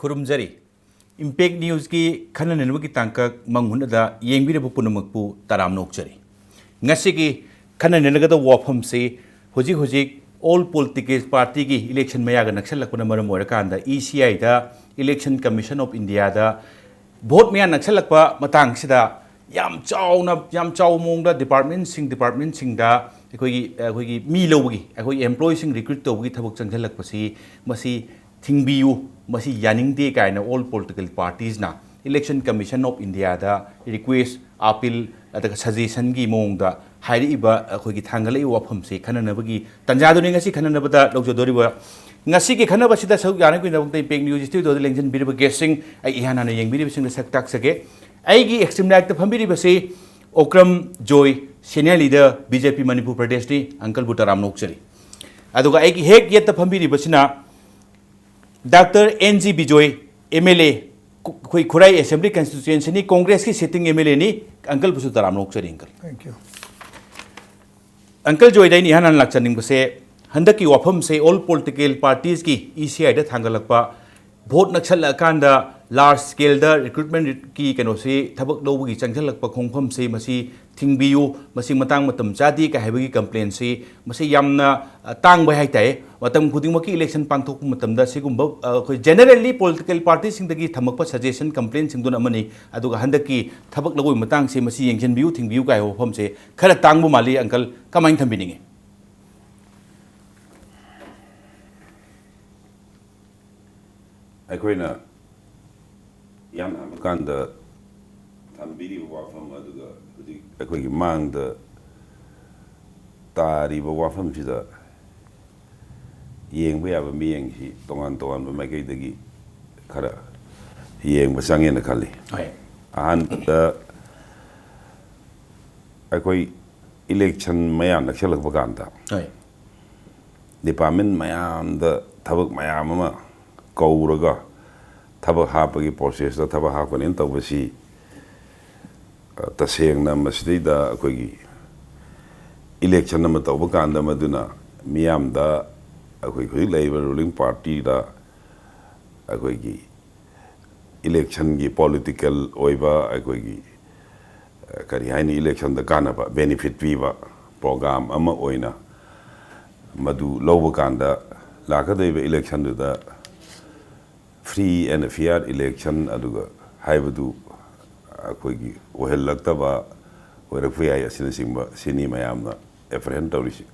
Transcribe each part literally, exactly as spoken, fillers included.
ꯈꯨꯔꯨꯝꯖꯔꯤ꯫ Impact ꯅ꯭ꯌꯨꯁꯀꯤ ꯈꯟꯅ ꯅꯩꯅꯕꯒꯤ ꯇꯥꯡꯀꯛ ꯃꯪ ꯍꯨꯠꯅꯗ ꯌꯦꯡꯕꯤꯔꯕ ꯄꯨꯝꯅꯃꯛꯄꯨ ꯇꯔꯥꯝꯅ ꯑꯣꯛꯆꯔꯤ꯫ ꯉꯁꯤꯒꯤ ꯈꯟꯅ ꯅꯩꯅꯒꯗꯕ ꯋꯥꯐꯝꯁꯤ ꯍꯧꯖꯤꯛ ꯍꯧꯖꯤꯛ ꯑꯣꯜ ꯄꯣꯂꯤꯇꯤꯀꯦꯜ ꯄꯥꯔꯇꯤꯒꯤ ꯏꯂꯦꯛꯁꯟ ꯃꯌꯥꯒ ꯅꯛꯁꯜꯂꯛꯄꯅ ꯃꯔꯝ ꯑꯣꯏꯔꯀꯥꯟꯗ ꯏ ꯁꯤ ꯑꯥꯏꯗ, Election Commission of Indiaꯗ, ꯚꯣꯠ ꯃꯌꯥ ꯅꯛꯁꯜꯂꯛꯄ ꯃꯇꯥꯡꯁꯤꯗ ꯌꯥꯝ ꯆꯥꯎꯅ, ꯌꯥꯝ ꯆꯥꯎꯕ ꯃꯑꯣꯡꯗ ꯗꯤꯄꯥꯔꯠꯃꯦꯟꯁꯤꯡ, ꯗꯤꯄꯥꯔꯠꯃꯦꯟꯁꯤꯡꯗ ꯑꯩꯈꯣꯏꯒꯤ, ꯑꯩꯈꯣꯏꯒꯤ ꯃꯤ ꯂꯧꯕꯒꯤ, ꯑꯩꯈꯣꯏꯒꯤ ꯑꯦꯝꯄ꯭ꯂꯣꯌꯤꯁꯤꯡ ꯔꯤꯀ꯭ꯔꯨꯠ ꯇꯧꯕꯒꯤ ꯊꯕꯛ ꯆꯪꯁꯤꯜꯂꯛꯄꯁꯤ, ꯃꯁꯤ ꯊꯤꯡꯕꯤꯌꯨ, ꯃꯁꯤ ꯌꯥꯅꯤꯡꯗꯦ ꯀꯥꯏꯅ ꯑꯣꯜ ꯄꯣꯂꯤꯇꯤꯀꯦꯜ ꯄꯥꯔꯇꯤꯁꯅ Election Commission of Indiaꯗ ꯔꯤꯀ꯭ꯋꯦꯁ, ꯑꯥꯄꯤꯜ, ꯑꯗꯨꯒ ꯁꯖꯦꯁꯟꯒꯤ ꯃꯑꯣꯡꯗ ꯍꯥꯏꯔꯛꯏꯕ, ꯑꯩꯈꯣꯏꯒꯤ ꯊꯥꯡꯒꯠꯂꯛꯏꯕ ꯋꯥꯐꯝꯁꯤ ꯈꯟꯅꯅꯕꯒꯤ ꯇꯥꯟꯖꯥꯗꯨꯅꯤ ꯉꯁꯤ ꯈꯟꯅꯅꯕꯗ ꯂꯧꯖꯗꯣꯔꯤꯕ꯫ ꯉꯁꯤꯒꯤ ꯈꯟꯅꯕꯁꯤꯗ ꯁꯔꯨꯛ ꯌꯥꯅꯕꯒꯤꯗꯃꯛꯇ ꯏꯝꯄꯦꯛ ꯅ꯭ꯌꯨꯁ ꯁ꯭ꯇꯨꯗꯤꯑꯣꯗ ꯂꯦꯡꯁꯤꯟꯕꯤꯔꯤꯕ ꯒꯦꯁꯁꯤꯡ ꯑꯩ ꯏꯍꯥꯟ ꯍꯥꯟꯅ ꯌꯦꯡꯕꯤꯔꯤꯕꯁꯤꯡꯗ ꯁꯛ ꯇꯥꯛꯆꯒꯦ꯫ ꯑꯩꯒꯤ ꯑꯦꯛꯁꯇ꯭ꯔꯤꯝ ꯔꯥꯏꯠꯇ ꯐꯝꯕꯤꯔꯤꯕꯁꯤ Okram Joy, senior leader, B J P Manipur ꯄ꯭ꯔꯗꯦꯁꯅꯤ꯫ ꯑꯪꯀꯜꯕꯨ ꯇꯔꯥꯝꯅ ꯑꯣꯛꯆꯔꯤ꯫ ꯑꯗꯨꯒ ꯑꯩꯒꯤ ꯍꯦꯛ ꯌꯦꯠꯇ ꯐꯝꯕꯤꯔꯤꯕꯁꯤꯅ doctor N G Bijoy, M L A, ꯈꯨ-, ꯑꯩꯈꯣꯏ ꯈꯨꯔꯥꯏ ꯑꯦꯁꯦꯝꯕ꯭ꯂꯤ ꯀꯟꯁꯇꯤꯇ꯭ꯋꯦꯟꯁꯤꯅꯤ, ꯀꯣꯡꯒ꯭ꯔꯦꯁꯀꯤ ꯁꯤꯇꯤꯡ ꯑꯦꯝ ꯑꯦꯜ ꯑꯦꯅꯤ꯫ ꯑꯪꯀꯜꯕꯨꯁꯨ ꯇꯔꯥꯝꯅ ꯑꯣꯛꯆꯔꯤ, ꯑꯪꯀꯜ꯫ Thank you. ꯑꯪꯀꯜ ꯖꯣꯏꯗ ꯑꯩꯅ ꯏꯍꯥꯟ ꯍꯥꯟꯅ ꯂꯥꯛꯆꯅꯤꯡꯕꯁꯦ, ꯍꯟꯗꯛꯀꯤ ꯋꯥꯐꯝꯁꯦ ꯑꯣꯜ ꯄꯣꯂꯤꯇꯤꯀꯦꯜ ꯄꯥꯔꯇꯤꯁꯀꯤ ꯏ ꯁꯤ ꯑꯥꯏꯗ ꯊꯥꯡꯒꯠꯂꯛꯄ, ꯚꯣꯠ ꯅꯛꯁꯜꯂꯛꯑꯀꯥꯟꯗ ꯂꯥꯔꯖ ꯁ꯭ꯀꯦꯜꯗ ꯔꯤꯀ꯭ꯔꯨꯠꯃꯦꯟꯀꯤ ꯀꯩꯅꯣꯁꯤ, ꯊꯕꯛ ꯂꯧꯕꯒꯤ ꯆꯪꯁꯤꯜꯂꯛꯄ ꯈꯣꯡꯐꯝꯁꯤ, ꯃꯁꯤ ꯊꯤꯡꯕꯤꯌꯨ, ꯃꯁꯤ ꯃꯇꯥꯡ ꯃꯇꯝ ꯆꯥꯗꯦ ꯀꯥꯏ ꯍꯥꯏꯕꯒꯤ ꯀꯝꯄ꯭ꯂꯦꯟꯁꯤ, ꯃꯁꯤ ꯌꯥꯝꯅ, ꯑ, ꯇꯥꯡꯕ ꯍꯥꯏꯇꯥꯔꯦ꯫ ꯃꯇꯝ ꯈꯨꯗꯤꯡꯃꯛꯀꯤ ꯏꯂꯦꯛꯁꯟ ꯄꯥꯡꯊꯣꯛꯄ ꯃꯇꯝꯗ ꯁꯤꯒꯨꯝꯕ, ꯑ, ꯑꯩꯈꯣꯏ ꯖꯦꯅꯔꯦꯜꯂꯤ ꯄꯣꯂꯤꯇꯤꯀꯦꯜ ꯄꯥꯔꯇꯤꯁꯤꯡꯗꯒꯤ ꯊꯝꯃꯛꯄ ꯁꯖꯦꯁꯟ, ꯀꯝꯄ꯭ꯂꯦꯟꯁꯤꯡꯗꯨꯅ ꯑꯃꯅꯤ꯫ ꯑꯗꯨꯒ ꯍꯟꯗꯛꯀꯤ ꯊꯕꯛ ꯂꯧꯕꯒꯤ ꯃꯇꯥꯡꯁꯤ, ꯃꯁꯤ ꯌꯦꯡꯁꯤꯟꯕꯤꯌꯨ, ꯊꯤꯡꯕꯤꯌꯨ ꯀꯥꯏ ꯍꯥꯏꯕ ꯋꯥꯐꯝꯁꯦ ꯈꯔ ꯇꯥꯡꯕ ꯃꯥꯜꯂꯤ, ꯑꯪꯀꯜ, ꯀꯃꯥꯏꯅ ꯊꯝꯕꯤꯅꯤꯡꯉꯤ? ꯑꯩꯈꯣꯏꯅ ꯏꯍꯥꯟ ꯍꯥꯟꯕ ꯀꯥꯟꯗ ꯊꯝꯕꯤꯔꯤꯕ ꯋꯥꯐꯝ, ꯑꯗꯨꯒ ꯍꯧꯖꯤꯛ ꯑꯩꯈꯣꯏꯒꯤ ꯃꯥꯡꯗ ꯇꯥꯔꯤꯕ ꯋꯥꯐꯝꯁꯤꯗ ꯌꯦꯡꯕ ꯌꯥꯕ ꯃꯤꯠꯌꯦꯡꯁꯤ ꯇꯣꯉꯥꯟ ꯇꯣꯉꯥꯟꯕ ꯃꯥꯏꯀꯩꯗꯒꯤ ꯈꯔ ꯌꯦꯡꯕ ꯆꯪꯉꯦꯅ ꯈꯜꯂꯤ꯫ ꯍꯣꯏ꯫ ꯑꯍꯥꯟꯕꯗ, ꯑꯩꯈꯣꯏ ꯏꯂꯦꯛꯁꯟ ꯃꯌꯥ ꯅꯛꯁꯜꯂꯛꯄ ꯀꯥꯟꯗ ꯍꯣꯏ꯫ ꯗꯤꯄꯥꯔꯠꯃꯦꯟ ꯃꯌꯥꯝꯗ ꯊꯕꯛ ꯃꯌꯥꯝ ꯑꯃ ꯀꯧꯔꯒ ꯊꯕꯛ ꯍꯥꯞꯄꯒꯤ ꯄ꯭ꯔꯣꯁꯦꯁꯇ ꯊꯕꯛ ꯍꯥꯞꯀꯅꯦꯅ ꯇꯧꯕꯁꯤ, ꯑ, ꯇꯁꯦꯡꯅ ꯃꯁꯤꯗꯩꯗ ꯑꯩꯈꯣꯏꯒꯤ ꯏꯂꯦꯛꯁꯟ ꯑꯃ ꯇꯧꯕ ꯀꯥꯟꯗ ꯃꯗꯨꯅ ꯃꯤꯌꯥꯝꯗ, ꯑꯩꯈꯣꯏ ꯍꯧꯖꯤꯛ ꯂꯩꯔꯤꯕ ꯔꯨꯂꯤꯡ ꯄꯥꯔꯇꯤꯗ ꯑꯩꯈꯣꯏꯒꯤ ꯏꯂꯦꯛꯁꯟꯒꯤ ꯄꯣꯂꯤꯇꯤꯀꯦꯜ ꯑꯣꯏꯕ ꯑꯩꯈꯣꯏꯒꯤ, ꯑ, ꯀꯔꯤ ꯍꯥꯏꯅꯤ, ꯏꯂꯦꯛꯁꯟꯗ ꯀꯥꯟꯅꯕ, ꯕꯦꯅꯤꯐꯤꯠ ꯄꯤꯕ ꯄ꯭ꯔꯣꯒ꯭ꯔꯥꯝ ꯑꯃ ꯑꯣꯏꯅ ꯃꯗꯨ ꯂꯧꯕ ꯀꯥꯟꯗ ꯂꯥꯛꯀꯗꯧꯔꯤꯕ ꯏꯂꯦꯛꯁꯟꯗꯨꯗ free and fair election ꯑꯗꯨꯒ ꯍꯥꯏꯕꯗꯨ ꯑꯩꯈꯣꯏꯒꯤ ꯑꯣꯏꯍꯜꯂꯛꯇꯕ ꯑꯣꯏꯔꯛꯄ ꯌꯥꯏ꯫ ꯑꯁꯤꯅꯆꯤꯡꯕ ꯁꯤꯅꯤ ꯃꯌꯥꯝꯅ ꯑꯦꯄ꯭ꯔꯤꯍꯦꯟ ꯇꯧꯔꯤꯁꯤ꯫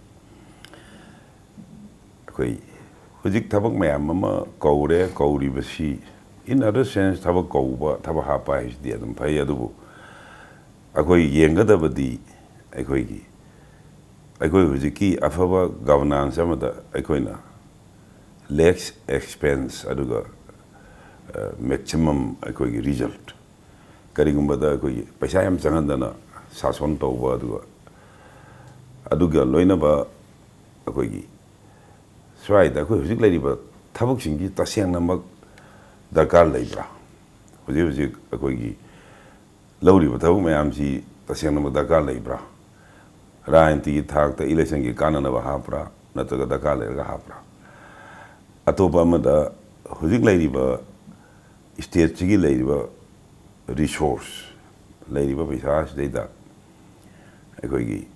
ꯑꯩꯈꯣꯏ ꯍꯧꯖꯤꯛ ꯊꯕꯛ ꯃꯌꯥꯝ ꯑꯃ ꯀꯧꯔꯦ꯫ ꯀꯧꯔꯤꯕꯁꯤ, in other sense, ꯊꯕꯛ ꯀꯧꯕ, ꯊꯕꯛ ꯍꯥꯞꯄ ꯍꯥꯏꯁꯤꯗꯤ ꯑꯗꯨꯝ ꯐꯩ꯫ ꯑꯗꯨꯕꯨ ꯑꯩꯈꯣꯏ ꯌꯦꯡꯒꯗꯕꯗꯤ ꯑꯩꯈꯣꯏꯒꯤ, ꯑꯩꯈꯣꯏ ꯍꯧꯖꯤꯛꯀꯤ ꯑꯐꯕ ꯒꯕꯔꯅꯥꯟꯁ ꯑꯃꯗ ꯑꯩꯈꯣꯏꯅ less expense ꯑꯗꯨꯒ, ꯑ, maximum ꯑꯩꯈꯣꯏꯒꯤ result꯫ ꯀꯔꯤꯒꯨꯝꯕꯗ ꯑꯩꯈꯣꯏꯒꯤ ꯄꯩꯁꯥ ꯌꯥꯝ ꯆꯪꯍꯟꯗꯅ ꯁꯥꯁꯣꯟ ꯇꯧꯕ, ꯑꯗꯨꯒ ꯑꯗꯨꯒ ꯂꯣꯏꯅꯕ ꯑꯩꯈꯣꯏꯒꯤ ꯁ꯭ꯋꯥꯏꯗ ꯑꯩꯈꯣꯏ ꯍꯧꯖꯤꯛ ꯂꯩꯔꯤꯕ ꯊꯕꯛꯁꯤꯡꯁꯤ ꯇꯁꯦꯡꯅꯃꯛ ꯗꯔꯀꯥꯔ ꯂꯩꯕ꯭ꯔꯥ? ꯍꯧꯖꯤꯛ ꯍꯧꯖꯤꯛ ꯑꯩꯈꯣꯏꯒꯤ ꯂꯧꯔꯤꯕ ꯊꯕꯛ ꯃꯌꯥꯝꯁꯤ ꯇꯁꯦꯡꯅꯃꯛ ꯗꯔꯀꯥꯔ ꯂꯩꯕ꯭ꯔꯥ? ꯔꯥꯖꯅꯤꯇꯤꯒꯤ ꯊꯥꯛꯇ ꯏꯂꯦꯛꯁꯟꯒꯤ ꯀꯥꯟꯅꯅꯕ ꯍꯥꯞꯄ꯭ꯔꯥ, ꯅꯠꯇ꯭ꯔꯒ ꯗꯔꯀꯥꯔ ꯂꯩꯔꯒ ꯍꯥꯞꯄ꯭ꯔꯥ? ꯑꯇꯣꯞꯄ ꯑꯃꯗ, ꯍꯧꯖꯤꯛ ꯂꯩꯔꯤꯕ ꯁ꯭ꯇꯦꯠꯁꯤꯒꯤ ꯂꯩꯔꯤꯕ ꯔꯤꯁꯣꯔꯁ, ꯂꯩꯔꯤꯕ ꯄꯩꯁꯥ ꯑꯁꯤꯗꯩꯗ ꯑꯩꯈꯣꯏꯒꯤ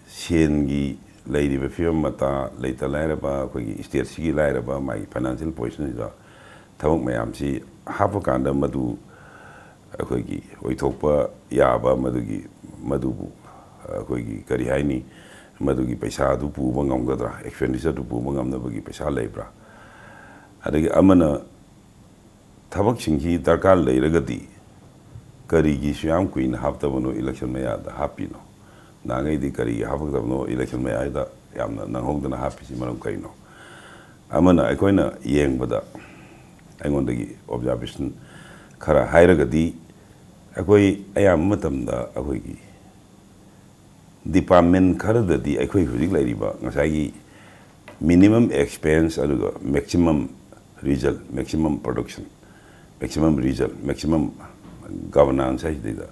ꯁꯦꯟꯒꯤ ꯂꯩꯔꯤꯕ ꯐꯤꯕꯝ ꯃꯇꯥ, ꯂꯩꯇ ꯂꯥꯏꯔꯕ ꯑꯩꯈꯣꯏꯒꯤ ꯁ꯭ꯇꯦꯠꯁꯤꯒꯤ ꯂꯥꯏꯔꯕ ꯃꯥꯒꯤ ꯐꯥꯏꯅꯥꯟꯁꯤꯌꯦꯜ ꯄꯣꯖꯤꯁꯟꯁꯤꯗ ꯊꯕꯛ ꯃꯌꯥꯝꯁꯤ ꯍꯥꯞꯄ ꯀꯥꯟꯗ ꯃꯗꯨ ꯑꯩꯈꯣꯏꯒꯤ ꯑꯣꯏꯊꯣꯛꯄ ꯌꯥꯕ, ꯃꯗꯨꯒꯤ, ꯃꯗꯨꯕꯨ ꯑꯩꯈꯣꯏꯒꯤ ꯀꯔꯤ ꯍꯥꯏꯅꯤ, ꯃꯗꯨꯒꯤ ꯄꯩꯁꯥꯗꯨ ꯄꯨꯕ ꯉꯝꯒꯗ꯭ꯔꯥ, ꯑꯦꯛꯁꯄꯦꯟꯗꯤꯆꯔꯗꯨ ꯄꯨꯕ ꯉꯝꯅꯕꯒꯤ ꯄꯩꯁꯥ ꯂꯩꯕ꯭ꯔꯥ? ꯑꯗꯒꯤ ꯑꯃꯅ ꯊꯕꯛꯁꯤꯡꯁꯤ ꯗꯔꯀꯥꯔ ꯂꯩꯔꯒꯗꯤ ꯀꯔꯤꯒꯤ ꯁꯨꯌꯥꯝ ꯀꯨꯏꯅ ꯍꯥꯞꯇꯕꯅꯣ ꯏꯂꯦꯛꯁꯟ ꯃꯌꯥꯗ ꯍꯥꯞꯄꯤꯅꯣ? ꯅꯍꯥꯟꯈꯩꯗꯤ ꯀꯔꯤꯒꯤ ꯍꯥꯞꯄꯛꯇꯕꯅꯣ ꯏꯂꯦꯛꯁꯟ ꯃꯌꯥꯗ ꯌꯥꯝꯅ ꯅꯪꯍꯧꯗꯅ ꯍꯥꯞꯄꯤꯁꯤ ꯃꯔꯝ ꯀꯔꯤꯅꯣ? ꯑꯃꯅ ꯑꯩꯈꯣꯏꯅ ꯌꯦꯡꯕꯗ, ꯑꯩꯉꯣꯟꯗꯒꯤ ꯑꯣꯕꯖꯥꯔꯕꯦꯁꯟ ꯈꯔ ꯍꯥꯏꯔꯒꯗꯤ, ꯑꯩꯈꯣꯏ ꯑꯌꯥꯝꯕ ꯃꯇꯝꯗ ꯑꯩꯈꯣꯏꯒꯤ ꯗꯤꯄꯥꯔꯠꯃꯦꯟ ꯈꯔꯗꯗꯤ ꯑꯩꯈꯣꯏ ꯍꯧꯖꯤꯛ ꯂꯩꯔꯤꯕ ꯉꯁꯥꯏꯒꯤ minimum expense ꯑꯗꯨꯒ maximum result, maximum production, maximum result, maximum governance ꯍꯥꯏꯁꯤꯗꯩꯗ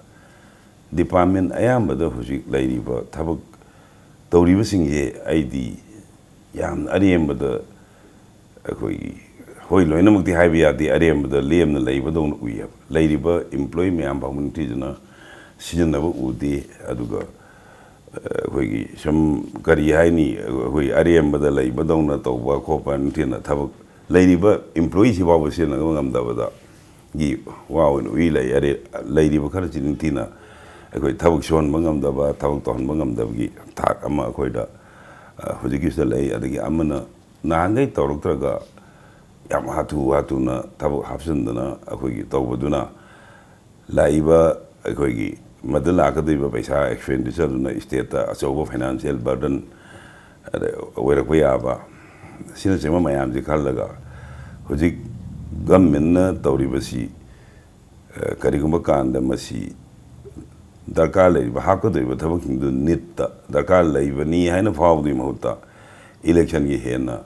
ꯗꯤꯄꯥꯔꯠꯃꯦꯟ ꯑꯌꯥꯝꯕꯗ ꯍꯧꯖꯤꯛ ꯂꯩꯔꯤꯕ ꯊꯕꯛ ꯇꯧꯔꯤꯕꯁꯤꯡꯁꯦ ꯑꯩꯗꯤ ꯌꯥꯝꯅ ꯑꯔꯦꯝꯕꯗ ꯑꯩꯈꯣꯏꯒꯤ ꯍꯣꯏ, ꯂꯣꯏꯅꯃꯛꯇꯤ ꯍꯥꯏꯕ ꯌꯥꯗꯦ, ꯑꯔꯦꯝꯕꯗ ꯂꯦꯝꯅ ꯂꯩꯕꯗꯧꯅ ꯎꯏꯌꯦꯕ꯫ ꯂꯩꯔꯤꯕ employee ꯃꯌꯥꯝ ꯐꯥꯎꯕ ꯅꯤꯡꯊꯤꯖꯅ ꯁꯤꯖꯤꯟꯅꯕ ꯎꯗꯦ꯫ ꯑꯗꯨꯒ ꯑꯩꯈꯣꯏꯒꯤ ꯁꯨꯝ ꯀꯔꯤ ꯍꯥꯏꯅꯤ, ꯑꯩꯈꯣꯏ ꯑꯔꯦꯝꯕꯗ ꯂꯩꯕꯗꯧꯅ ꯇꯧꯕ ꯈꯣꯠꯄ, ꯅꯤꯡꯊꯤꯅ ꯊꯕꯛ ꯂꯩꯔꯤꯕ employeeꯁꯤ ꯐꯥꯎꯕ ꯁꯤꯖꯤꯟꯅꯕ ꯉꯝꯗꯕꯗꯒꯤ ꯋꯥ ꯑꯣꯏꯅ ꯎꯏ ꯂꯩ꯫ ꯑꯔꯦ-, ꯂꯩꯔꯤꯕ ꯈꯔꯁꯤ ꯅꯤꯡꯊꯤꯅ ꯑꯩꯈꯣꯏ ꯊꯕꯛ ꯁꯨꯍꯟꯕ ꯉꯝꯗꯕ, ꯊꯕꯛ ꯇꯧꯍꯟꯕ ꯉꯝꯗꯕꯒꯤ ꯊꯥꯛ ꯑꯃ ꯑꯩꯈꯣꯏꯗ, ꯑ, ꯍꯧꯖꯤꯛꯀꯤꯁꯤꯗ ꯂꯩ꯫ ꯑꯗꯒꯤ ꯑꯃꯅ ꯅꯍꯥꯟꯈꯩ ꯇꯧꯔꯛꯇ꯭ꯔꯒ ꯌꯥꯝ ꯍꯥꯊꯨ ꯍꯥꯊꯨꯅ ꯊꯕꯛ ꯍꯥꯞꯆꯤꯟꯗꯅ ꯑꯩꯈꯣꯏꯒꯤ ꯇꯧꯕꯗꯨꯅ ꯂꯥꯛꯏꯕ ꯑꯩꯈꯣꯏꯒꯤ ꯃꯗꯨ ꯂꯥꯛꯀꯗꯧꯔꯤꯕ ꯄꯩꯁꯥ expenditure-ꯗꯨꯅ state-ꯇ ꯑꯆꯧꯕ financial burden ꯑꯗ ꯑꯣꯏꯔꯛꯄ ꯌꯥꯕ, ꯑꯁꯤꯅꯆꯤꯡꯕ ꯃꯌꯥꯝꯁꯤ ꯈꯜꯂꯒ ꯍꯧꯖꯤꯛ government-ꯅ ꯇꯧꯔꯤꯕꯁꯤ, ꯑ, ꯀꯔꯤꯒꯨꯝꯕ ꯀꯥꯟꯗ ꯃꯁꯤ ꯗꯔꯀꯥꯔ ꯂꯩꯔꯤꯕ, ꯍꯥꯞꯀꯗꯧꯔꯤꯕ ꯊꯕꯛꯁꯤꯡꯗꯨ need-ꯇ ꯗꯔꯀꯥꯔ ꯂꯩꯕꯅꯤ ꯍꯥꯏꯅ ꯐꯥꯎꯕꯗꯨꯒꯤ ꯃꯍꯨꯠꯇ election-ꯒꯤ ꯍꯦꯟꯅ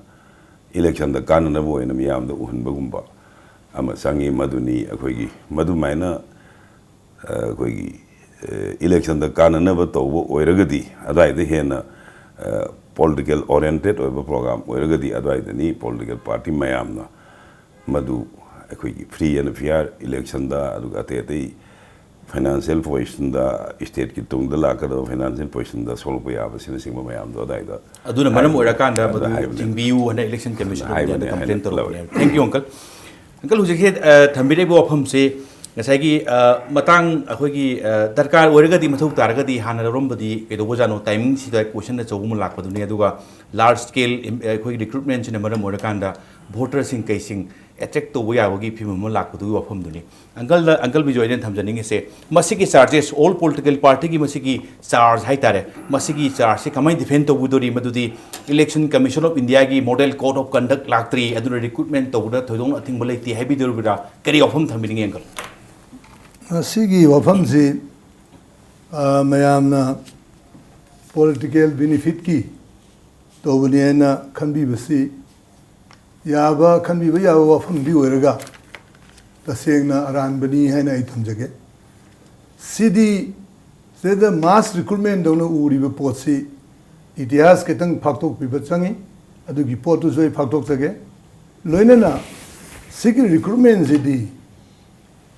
election-ꯗ ꯀꯥꯟꯅꯅꯕ ꯑꯣꯏꯅ ꯃꯤꯌꯥꯝꯗ ꯎꯍꯟꯕꯒꯨꯝꯕ ꯑꯃ ꯆꯪꯉꯤ꯫ ꯃꯗꯨꯅꯤ ꯑꯩꯈꯣꯏꯒꯤ, ꯃꯗꯨꯃꯥꯏꯅ, ꯑ, ꯑꯩꯈꯣꯏꯒꯤ, ꯑ, election-ꯗ ꯀꯥꯟꯅꯅꯕ ꯇꯧꯕ ꯑꯣꯏꯔꯒꯗꯤ ꯑꯗꯨꯋꯥꯏꯗ ꯍꯦꯟꯅ, ꯑ, political oriented ꯑꯣꯏꯕ program ꯑꯣꯏꯔꯒꯗꯤ ꯑꯗꯨꯋꯥꯏꯗꯅꯤ political party ꯃꯌꯥꯝꯅ ꯃꯗꯨ ꯑꯩꯈꯣꯏꯒꯤ free and fair election-ꯗ, ꯑꯗꯨꯒ ꯑꯇꯩ ꯑꯇꯩ financial position-ꯗ, state-ꯀꯤ ꯇꯨꯡꯗ ꯂꯥꯛꯀꯗꯕ financial position-ꯗ ꯁꯣꯛꯂꯛꯄ ꯌꯥꯕꯁꯤꯅꯆꯤꯡꯕ ꯃꯌꯥꯝꯗꯣ ꯑꯗꯨꯋꯥꯏꯗ ꯑꯗꯨꯅ ꯃꯔꯝ ꯍꯥꯏꯕꯅꯤ꯫ ꯑꯣꯏꯔꯀꯥꯟꯗ ꯑꯗꯨ ꯃꯗꯨ ꯍꯥꯏꯕꯅꯤ꯫ ꯊꯤꯡꯕꯤꯌꯨ ꯍꯥꯏꯅ election commission of ꯍꯥꯏꯕꯅꯤ India-ꯗ complain ꯍꯥꯏꯅ ꯇꯧꯔꯛꯄꯅꯦ꯫ ꯂꯧꯔꯦ꯫ Thank you, uncle꯫ Uncle, ꯍꯧꯖꯤꯛꯁꯦ, ꯑ, ꯊꯝꯕꯤꯔꯛꯏꯕ ꯋꯥꯐꯝꯁꯦ ꯉꯁꯥꯏꯒꯤ, ꯑ, ꯃꯇꯥꯡ ꯑꯩꯈꯣꯏꯒꯤ, ꯑ, ꯗꯔꯀꯥꯔ ꯑꯣꯏꯔꯒꯗꯤ, ꯃꯊꯧ ꯇꯥꯔꯒꯗꯤ ꯍꯥꯟꯅ ꯂꯧꯔꯝꯕꯗꯤ ꯀꯩꯗꯧꯕꯖꯥꯠꯅꯣ, timing-ꯁꯤꯗ question ꯑꯆꯧꯕ ꯑꯃ ꯂꯥꯛꯄꯗꯨꯅꯤ꯫ ꯑꯗꯨꯒ large scale, ꯑ, ꯑꯩꯈꯣꯏꯒꯤ recruitment-ꯁꯤꯅ ꯃꯔꯝ ꯑꯣꯏꯔꯀꯥꯟꯗ voter-ꯁꯤꯡ ꯀꯩꯁꯤꯡ attract ꯇꯧꯕ ꯌꯥꯕꯒꯤ ꯐꯤꯕꯝ ꯑꯃ ꯂꯥꯛꯄꯗꯨꯒꯤ ꯋꯥꯐꯝꯗꯨꯅꯤ꯫ Uncle-ꯗ, uncle ꯕꯤꯖꯣꯏꯗꯅ ꯊꯝꯖꯅꯤꯡꯉꯤꯁꯦ, ꯃꯁꯤꯒꯤ charges, all political party-ꯒꯤ ꯃꯁꯤꯒꯤ charge ꯍꯥꯏꯇꯥꯔꯦ, ꯃꯁꯤꯒꯤ charge-ꯁꯤ ꯀꯃꯥꯏꯅ defend ꯇꯧꯒꯗꯧꯔꯤ? ꯃꯗꯨꯗꯤ Election Commission of India-ꯒꯤ model code of conduct ꯂꯥꯛꯇ꯭ꯔꯤ, ꯑꯗꯨꯅ recruitment ꯇꯧꯕꯗ ꯊꯣꯏꯗꯣꯛꯅ ꯑꯊꯤꯡꯕ ꯂꯩꯇꯦ ꯍꯥꯏꯕꯤꯗꯧꯔꯤꯕ꯭ꯔꯥ? ꯀꯔꯤ ꯋꯥꯐꯝ ꯊꯝꯕꯤꯅꯤꯡꯉꯤ, uncle? ꯃꯁꯤꯒꯤ ꯋꯥꯐꯝꯁꯤ, ꯑ, ꯃꯌꯥꯝꯅ political benefit-ꯀꯤ ꯇꯧꯕꯅꯤ ꯍꯥꯏꯅ ꯈꯟꯕꯤꯕꯁꯤ ꯌꯥꯕ, ꯈꯟꯕꯤꯕ ꯌꯥꯕ ꯋꯥꯐꯝꯗꯤ ꯑꯣꯏꯔꯒ ꯇꯁꯦꯡꯅ ꯑꯔꯥꯟꯕꯅꯤ ꯍꯥꯏꯅ ꯑꯩ ꯊꯝꯖꯒꯦ꯫ ꯁꯤꯗꯤ ꯁꯤꯗ mass recruitment ꯇꯧꯅ ꯎꯔꯤꯕ ꯄꯣꯠꯁꯤ ꯏꯇꯤꯍꯥꯁ ꯈꯤꯇꯪ ꯐꯥꯛꯇꯣꯛꯄꯤꯕ ꯆꯪꯉꯤ꯫ ꯑꯗꯨꯒꯤ ꯄꯣꯠꯇꯨꯁꯨ ꯑꯩ ꯐꯥꯛꯇꯣꯛꯆꯒꯦ꯫ ꯂꯣꯏꯅꯅ ꯁꯤꯒꯤ ꯔꯤꯀ꯭ꯔꯨꯠꯃꯦꯟꯁꯤꯗꯤ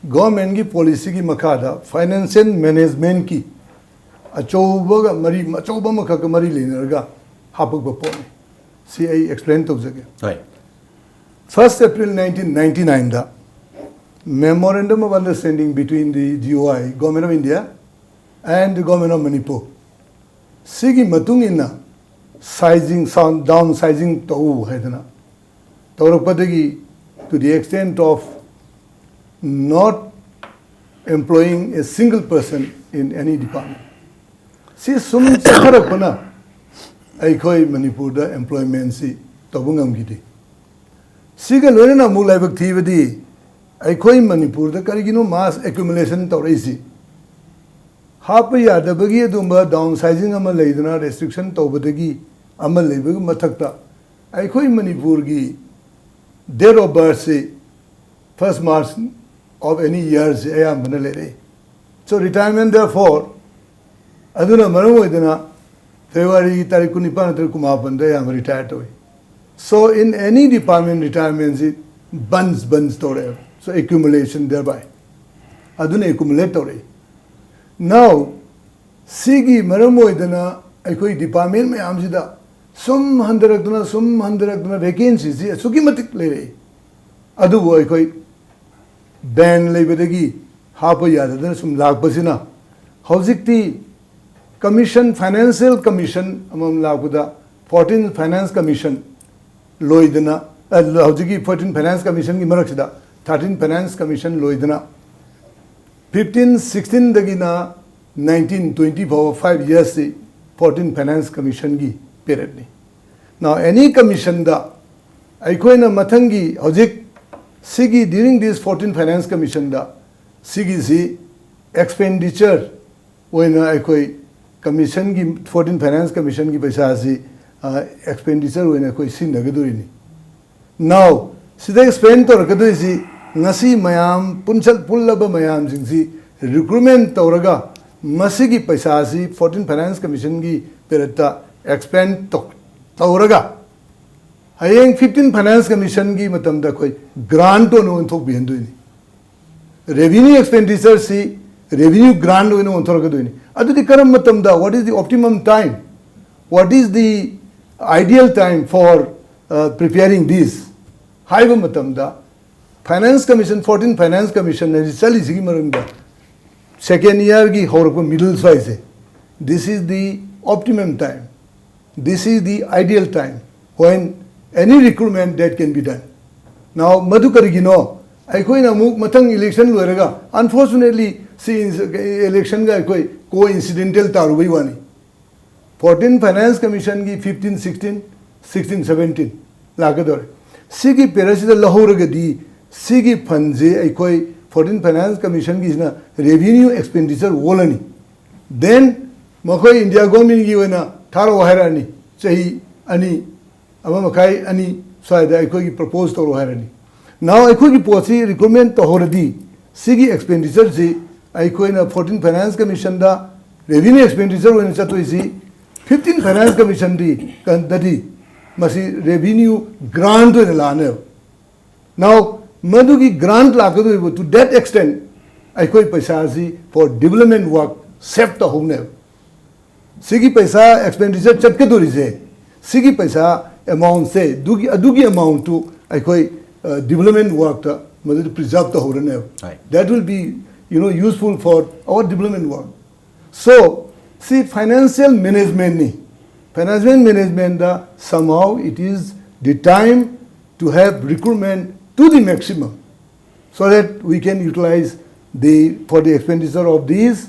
ꯒꯣꯔꯃꯦꯟꯒꯤ ꯄꯣꯂꯤꯁꯤꯒꯤ ꯃꯈꯥꯗ ꯐꯥꯏꯅꯥꯟꯁꯤꯌꯦꯜ ꯃꯦꯅꯦꯖꯃꯦꯟꯠꯀꯤ ꯑꯆꯧꯕꯒ ꯃꯔꯤ, ꯑꯆꯧꯕ ꯑꯃꯈꯛꯀ ꯃꯔꯤ ꯂꯩꯅꯔꯒ ꯍꯥꯞꯄꯛꯄ ꯄꯣꯠꯅꯤ꯫ ꯁꯤ ꯑꯩ ꯑꯦꯛꯁꯄ꯭ꯂꯦꯟ ꯇꯧꯖꯒꯦ꯫ ꯍꯣꯏ꯫ First April nineteen ninety-nine the Memorandum of Understanding between the G O I, Government of India, and the Government of Manipur, ꯁꯤꯒꯤ ꯃꯇꯨꯡ ꯏꯟꯅ ꯁꯥꯏꯖꯤꯡ, ꯁꯥꯎꯟ ꯗꯥꯎꯟ ꯁꯥꯏꯖꯤꯡ ꯇꯧ ꯍꯥꯏꯗꯅ ꯇꯧꯔꯛꯄꯗꯒꯤ, to the extent of not employing a single person in any department, ꯁꯤ ꯁꯨꯝ ꯆꯠꯊꯔꯛꯄꯅ ꯑꯩꯈꯣꯏ ꯃꯅꯤꯄꯨꯔꯗ ꯑꯦꯝꯄ꯭ꯂꯣꯏꯃꯦꯟꯁꯤ ꯇꯧꯕ ꯉꯝꯈꯤꯗꯦ꯫ ꯁꯤꯒ ꯂꯣꯏꯅꯅ ꯑꯃꯨꯛ ꯂꯥꯏꯕꯛ ꯊꯤꯕꯗꯤ, ꯑꯩꯈꯣꯏ ꯃꯅꯤꯄꯨꯔꯗ ꯀꯔꯤꯒꯤꯅꯣ ꯃꯥꯁ ꯑꯦꯀ꯭ꯌꯨꯃꯨꯂꯦꯁꯟ ꯇꯧꯔꯛꯏꯁꯤ? ꯍꯥꯞꯄ ꯌꯥꯗꯕꯒꯤ ꯑꯗꯨꯝꯕ ꯗꯥꯎꯟ ꯁꯥꯏꯖꯤꯡ ꯑꯃ ꯂꯩꯗꯅ, ꯔꯦꯁꯇ꯭ꯔꯤꯛꯁꯟ ꯇꯧꯕꯗꯒꯤ ꯑꯃ ꯂꯩꯕꯒꯤ ꯃꯊꯛꯇ, ꯑꯩꯈꯣꯏ ꯃꯅꯤꯄꯨꯔꯒꯤ date of birth ꯁꯤ first March of any year ꯁꯤ ꯑꯌꯥꯝꯕꯅ ꯂꯩꯔꯛꯏ꯫ So retirement therefore, ꯑꯗꯨꯅ ꯃꯔꯝ ꯑꯣꯏꯗꯅ ꯐꯦꯕ꯭ꯔꯨꯋꯥꯔꯤꯒꯤ ꯇꯥꯔꯤꯛ ꯀꯨꯟꯅꯤꯄꯥꯟ ꯅꯠꯇ꯭ꯔꯒ ꯀꯨꯟꯃꯥꯄꯟꯗ ꯑꯌꯥꯝꯕ ꯔꯤꯇꯥꯌꯔ ꯇꯧꯏ꯫ So in any department, retirement ꯁꯤ ꯕꯟꯁ ꯕꯟꯁ ꯇꯧꯔꯛꯑꯦꯕ꯫ So accumulation thereby, ꯑꯗꯨꯅ ꯑꯦꯀ꯭ꯌꯨꯃꯨꯂꯦꯠ ꯇꯧꯔꯛꯏ꯫ Now, ꯁꯤꯒꯤ ꯃꯔꯝ ꯑꯣꯏꯗꯅ ꯑꯩꯈꯣꯏ ꯗꯤꯄꯥꯔꯠꯃꯦꯟ ꯃꯌꯥꯝꯁꯤꯗ ꯁꯨꯝ ꯍꯟꯊꯔꯛꯇꯨꯅ, ꯁꯨꯝ ꯍꯟꯊꯔꯛꯇꯨꯅ, ꯚꯦꯀꯦꯟꯁꯤꯁꯤ ꯑꯁꯨꯛꯀꯤ ꯃꯇꯤꯛ ꯂꯩꯔꯛꯏ꯫ ꯑꯗꯨꯕꯨ ꯑꯩꯈꯣꯏ ꯕꯦꯟ ꯂꯩꯕꯗꯒꯤ ꯍꯥꯞꯄ ꯌꯥꯗꯗꯅ ꯁꯨꯝ ꯂꯥꯛꯄꯁꯤꯅ, ꯍꯧꯖꯤꯛꯇꯤ ꯀꯃꯤꯁꯟ, ꯐꯥꯏꯅꯥꯟꯁꯤꯌꯦꯜ ꯀꯃꯤꯁꯟ ꯑꯃꯃꯝ ꯂꯥꯛꯄꯗ, ꯐꯣꯔꯇꯤꯟ ꯐꯥꯏꯅꯥꯟꯁ ꯀꯃꯤꯁꯟ ꯂꯣꯏꯗꯅ, ꯑ, ꯍꯧꯖꯤꯛꯀꯤ ꯐꯣꯔꯇꯤꯟ ꯐꯥꯏꯅꯥꯟꯁ ꯀꯃꯤꯁꯟꯒꯤ ꯃꯔꯛꯁꯤꯗ ꯊꯥꯔꯇꯤꯟ ꯐꯥꯏꯅꯥꯟꯁ ꯀꯃꯤꯁꯟ ꯂꯣꯏꯗꯅ, ꯐꯤꯐꯇꯤꯟ ꯁꯤꯛꯁꯇꯤꯟꯗꯒꯤꯅ ꯅꯥꯏꯟꯇꯤꯟ ꯇ꯭ꯋꯦꯟꯇꯤ ꯐꯥꯎꯕ ꯐꯥꯏꯚ ꯌꯔꯁꯁꯤ ꯐꯣꯔꯇꯤꯟ ꯐꯥꯏꯅꯥꯟꯁ ꯀꯃꯤꯁꯟꯒꯤ ꯄꯦꯔꯦꯠꯅꯤ꯫ Now, any commission ꯗ ꯑꯩꯈꯣꯏꯅ ꯃꯊꯪꯒꯤ, ꯍꯧꯖꯤꯛ ꯁꯤꯒꯤ, during this ꯐꯣꯔꯇꯤꯟ ꯐꯥꯏꯅꯥꯟꯁ ꯀꯃꯤꯁꯟꯗ ꯁꯤꯒꯤꯁꯤ ꯑꯦꯛꯁꯄꯦꯟꯗꯤꯆꯔ ꯑꯣꯏꯅ ꯑꯩꯈꯣꯏ ꯀꯃꯤꯁꯟꯒꯤ, ꯐꯣꯔꯇꯤꯟ ꯐꯥꯏꯅꯥꯟꯁ ꯀꯃꯤꯁꯟꯒꯤ ꯄꯩꯁꯥꯁꯤ, ꯑ, ꯑꯦꯛꯁꯄꯦꯟꯗꯤꯆꯔ ꯑꯣꯏꯅ ꯑꯩꯈꯣꯏ ꯁꯤꯖꯤꯟꯅꯒꯗꯣꯔꯤꯅꯤ꯫ Now, ꯁꯤꯗ ꯁ꯭ꯄꯦꯟ ꯇꯧꯔꯛꯀꯗꯣꯏꯁꯤ ꯉꯁꯤ ꯃꯌꯥꯝ ꯄꯨꯟꯁꯜ ꯄꯨꯜꯂꯕ ꯃꯌꯥꯝꯁꯤꯡꯁꯤ ꯔꯤꯀ꯭ꯔꯨꯠꯃꯦꯟ ꯇꯧꯔꯒ, ꯃꯁꯤꯒꯤ ꯄꯩꯁꯥꯁꯤ ꯐꯣꯔꯇꯤꯟ ꯐꯥꯏꯅꯥꯟꯁ ꯀꯃꯤꯁꯟꯒꯤ ꯄꯦꯔꯦꯠꯇ ꯑꯦꯛꯁꯄꯦꯟ ꯇꯧ-, ꯇꯧꯔꯒ, ꯍꯌꯦꯡ ꯐꯤꯐꯇꯤꯟ ꯐꯥꯏꯅꯥꯟꯁ ꯀꯃꯤꯁꯟꯒꯤ ꯃꯇꯝꯗ ꯑꯩꯈꯣꯏ ꯒ꯭ꯔꯥꯟꯠ ꯑꯣꯏꯅ ꯑꯣꯟꯊꯣꯛꯄꯤꯍꯟꯗꯣꯏꯅꯤ꯫ ꯔꯦꯚꯤꯅ꯭ꯌꯨ ꯑꯦꯛꯁꯄꯦꯟꯗꯤꯆꯔꯁꯤ ꯔꯦꯚꯤꯅ꯭ꯌꯨ ꯒ꯭ꯔꯥꯟꯠ ꯑꯣꯏꯅ ꯑꯣꯟꯊꯣꯔꯛꯀꯗꯣꯏꯅꯤ꯫ ꯑꯗꯨꯗꯤ ꯀꯔꯝꯕ ꯃꯇꯝꯗ, what is the optimum time, what is the ideal time for preparing this ꯍꯥꯏꯕ ꯃꯇꯝꯗ, finance commission, fourteen finance commission ꯍꯥꯏꯗꯤ ꯆꯠꯂꯤꯁꯤꯒꯤ ꯃꯅꯨꯡꯗ ꯁꯦꯀꯦꯟ ꯏꯌꯥꯔꯒꯤ ꯍꯧꯔꯛꯄ middle ꯁ꯭ꯋꯥꯏꯁꯦ, this is the optimum time, this is the ideal time when any recruitment that can be done. Now, ꯃꯗꯨ ꯀꯔꯤꯒꯤꯅꯣ? ꯑꯩꯈꯣꯏꯅ ꯑꯃꯨꯛ ꯃꯊꯪ ꯏꯂꯦꯛꯁꯟ ꯂꯣꯏꯔꯒ, unfortunately, ꯁꯤ ꯏꯂꯦꯛꯁꯟꯒ ꯑꯩꯈꯣꯏ ꯀꯣ-ꯏꯟꯁꯤꯗꯦꯟꯇꯦꯜ ꯇꯥꯔꯨꯕꯩ ꯋꯥꯅꯤ꯫ ꯐꯣꯔꯇꯤꯟ ꯐꯥꯏꯅꯥꯟꯁ ꯀꯃꯤꯁꯟꯒꯤ ꯐꯤꯐꯇꯤꯟ ꯁꯤꯛꯁꯇꯤꯟ, ꯁꯤꯛꯁꯇꯤꯟ ꯁꯕꯦꯟꯇꯤꯟ ꯂꯥꯛꯀꯗꯧꯔꯦ꯫ ꯁꯤꯒꯤ ꯄꯦꯔꯠꯁꯤꯗ ꯂꯧꯍꯧꯔꯒꯗꯤ ꯁꯤꯒꯤ ꯐꯟꯁꯦ ꯑꯩꯈꯣꯏ ꯐꯣꯔꯇꯤꯟ ꯐꯥꯏꯅꯥꯟꯁ ꯀꯃꯤꯁꯟꯒꯤꯁꯤꯅ ꯔꯦꯚꯤꯅ꯭ꯌꯨ ꯑꯦꯛꯁꯄꯦꯟꯗꯤꯆꯔ ꯑꯣꯜꯂꯅꯤ꯫ ꯗꯦꯟ ꯃꯈꯣꯏ ꯏꯟꯗꯤꯌꯥ ꯒꯣꯔꯃꯦꯟꯒꯤ ꯑꯣꯏꯅ ꯊꯥꯔꯛꯑꯣ ꯍꯥꯏꯔꯛꯑꯅꯤ꯫ ꯆꯍꯤ ꯑꯅꯤ, ꯑꯃ ꯃꯈꯥꯏ, ꯑꯅꯤ ꯁ꯭ꯋꯥꯏꯗ ꯑꯩꯈꯣꯏꯒꯤ ꯄ꯭ꯔꯄꯣꯖ ꯇꯧꯔꯛꯑꯣ ꯍꯥꯏꯔꯅꯤ꯫ ꯅꯥꯎ ꯑꯩꯈꯣꯏꯒꯤ ꯄꯣꯠꯁꯤ ꯔꯤꯀ꯭ꯔꯨꯠꯃꯦꯟ ꯇꯧꯍꯧꯔꯗꯤ ꯁꯤꯒꯤ ꯑꯦꯛꯁꯄꯦꯟꯗꯤꯆꯔꯁꯤ ꯑꯩꯈꯣꯏꯅ ꯐꯣꯔꯇꯤꯟ ꯐꯥꯏꯅꯥꯟꯁ ꯀꯃꯤꯁꯟꯗ ꯔꯦꯚꯤꯅ꯭ꯌꯨ ꯑꯦꯛꯁꯄꯦꯟꯗꯤꯆꯔ ꯑꯣꯏꯅ ꯆꯠꯇꯣꯏꯁꯤ, ꯐꯤꯐꯇꯤꯟ ꯐꯥꯏꯅꯥꯟꯁ ꯀꯃꯤꯁꯟꯗꯤ ꯀꯟꯗꯗꯤ ꯃꯁꯤ ꯔꯦꯚꯤꯅ꯭ꯌꯨ ꯒ꯭ꯔꯥꯟꯠ ꯑꯣꯏꯅ ꯂꯥꯛꯅꯦꯕ꯫ ꯅꯥꯎ ꯃꯗꯨꯒꯤ ꯒ꯭ꯔꯥꯟꯠ ꯂꯥꯛꯀꯗꯧꯔꯤꯕ, to that extent ꯑꯩꯈꯣꯏ ꯄꯩꯁꯥꯁꯤ for development work save ꯇꯧꯍꯧꯅꯦꯕ꯫ ꯁꯤꯒꯤ ꯄꯩꯁꯥ ꯑꯦꯛꯁꯄꯦꯟꯗꯤꯆꯔ ꯆꯠꯀꯗꯧꯔꯤꯁꯦ, ꯁꯤꯒꯤ ꯄꯩꯁꯥ ꯑꯦꯃꯥꯎꯟꯁꯦ, ꯑꯗꯨꯒꯤ ꯑꯗꯨꯒꯤ ꯑꯦꯃꯥꯎꯟꯠꯇꯨ ꯑꯩꯈꯣꯏ ꯗꯤꯕꯂꯞꯃꯦꯟ ꯋꯥꯔꯛꯇ ꯃꯗꯨꯗ ꯄ꯭ꯔꯤꯖꯥꯔꯕ ꯇꯧꯍꯧꯔꯅꯦꯕ꯫ Right. That will be, you know, useful for our development work. So, ꯁꯤ ꯐꯥꯏꯅꯥꯟꯁꯤꯌꯦꯜ ꯃꯦꯅꯦꯖꯃꯦꯟꯠꯅꯤ꯫ ꯐꯥꯏꯅꯥꯟꯁꯤꯌꯦꯜ ꯃꯦꯅꯦꯖꯃꯦꯟꯠꯗ somehow it is the time to have recruitment to the maximum, so that we can utilize the, for the expenditure of these,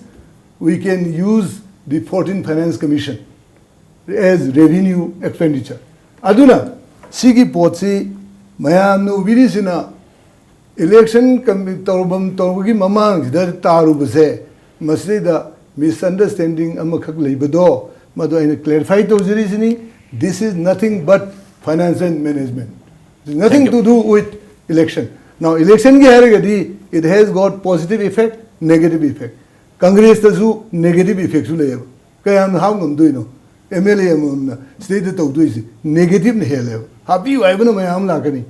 we can use the fourteen Finance Commission as revenue expenditure. ꯑꯗꯨꯅ ꯁꯤꯒꯤ ꯄꯣꯠꯁꯤ ꯃꯌꯥꯝꯅ ꯎꯕꯤꯔꯤꯁꯤꯅ election ꯀꯃꯤ-, ꯇꯧꯐꯝ ꯇꯧꯕꯒꯤ ꯃꯃꯥꯡꯁꯤꯗ ꯇꯥꯔꯨꯕꯁꯦ, ꯃꯁꯤꯗꯩꯗ misunderstanding ꯑꯃꯈꯛ ꯂꯩꯕꯗꯣ, ꯃꯗꯨ ꯑꯩꯅ ꯀ꯭ꯂꯦꯔꯤꯐꯥꯏ ꯇꯧꯖꯔꯤꯁꯤꯅꯤ꯫ This is nothing but financial management. Nothing Thank you. To do with election. Now, ꯏꯂꯦꯛꯁꯟꯒꯤ ꯍꯥꯏꯔꯒꯗꯤ it has got positive effect, negative effect. ꯀꯪꯒ꯭ꯔꯦꯁꯇꯁꯨ ꯅꯦꯒꯦꯇꯤꯚ ꯏꯐꯦꯛꯁꯨ ꯂꯩꯌꯦꯕ꯫ ꯀꯌꯥꯝ ꯍꯥꯞ ꯉꯝꯗꯣꯏꯅꯣ? ꯑꯦꯝ ꯑꯦꯜ ꯑꯦ ꯑꯃꯃꯝꯅ ꯁꯤꯗꯩꯗ ꯇꯧꯗꯣꯏꯁꯦ ꯅꯦꯒꯦꯇꯤꯞꯅ ꯍꯦꯜꯂꯦꯕ꯫ ꯍꯥꯞꯄꯤꯌꯨ ꯍꯥꯏꯕꯅ ꯃꯌꯥꯝ ꯂꯥꯛꯀꯅꯤ꯫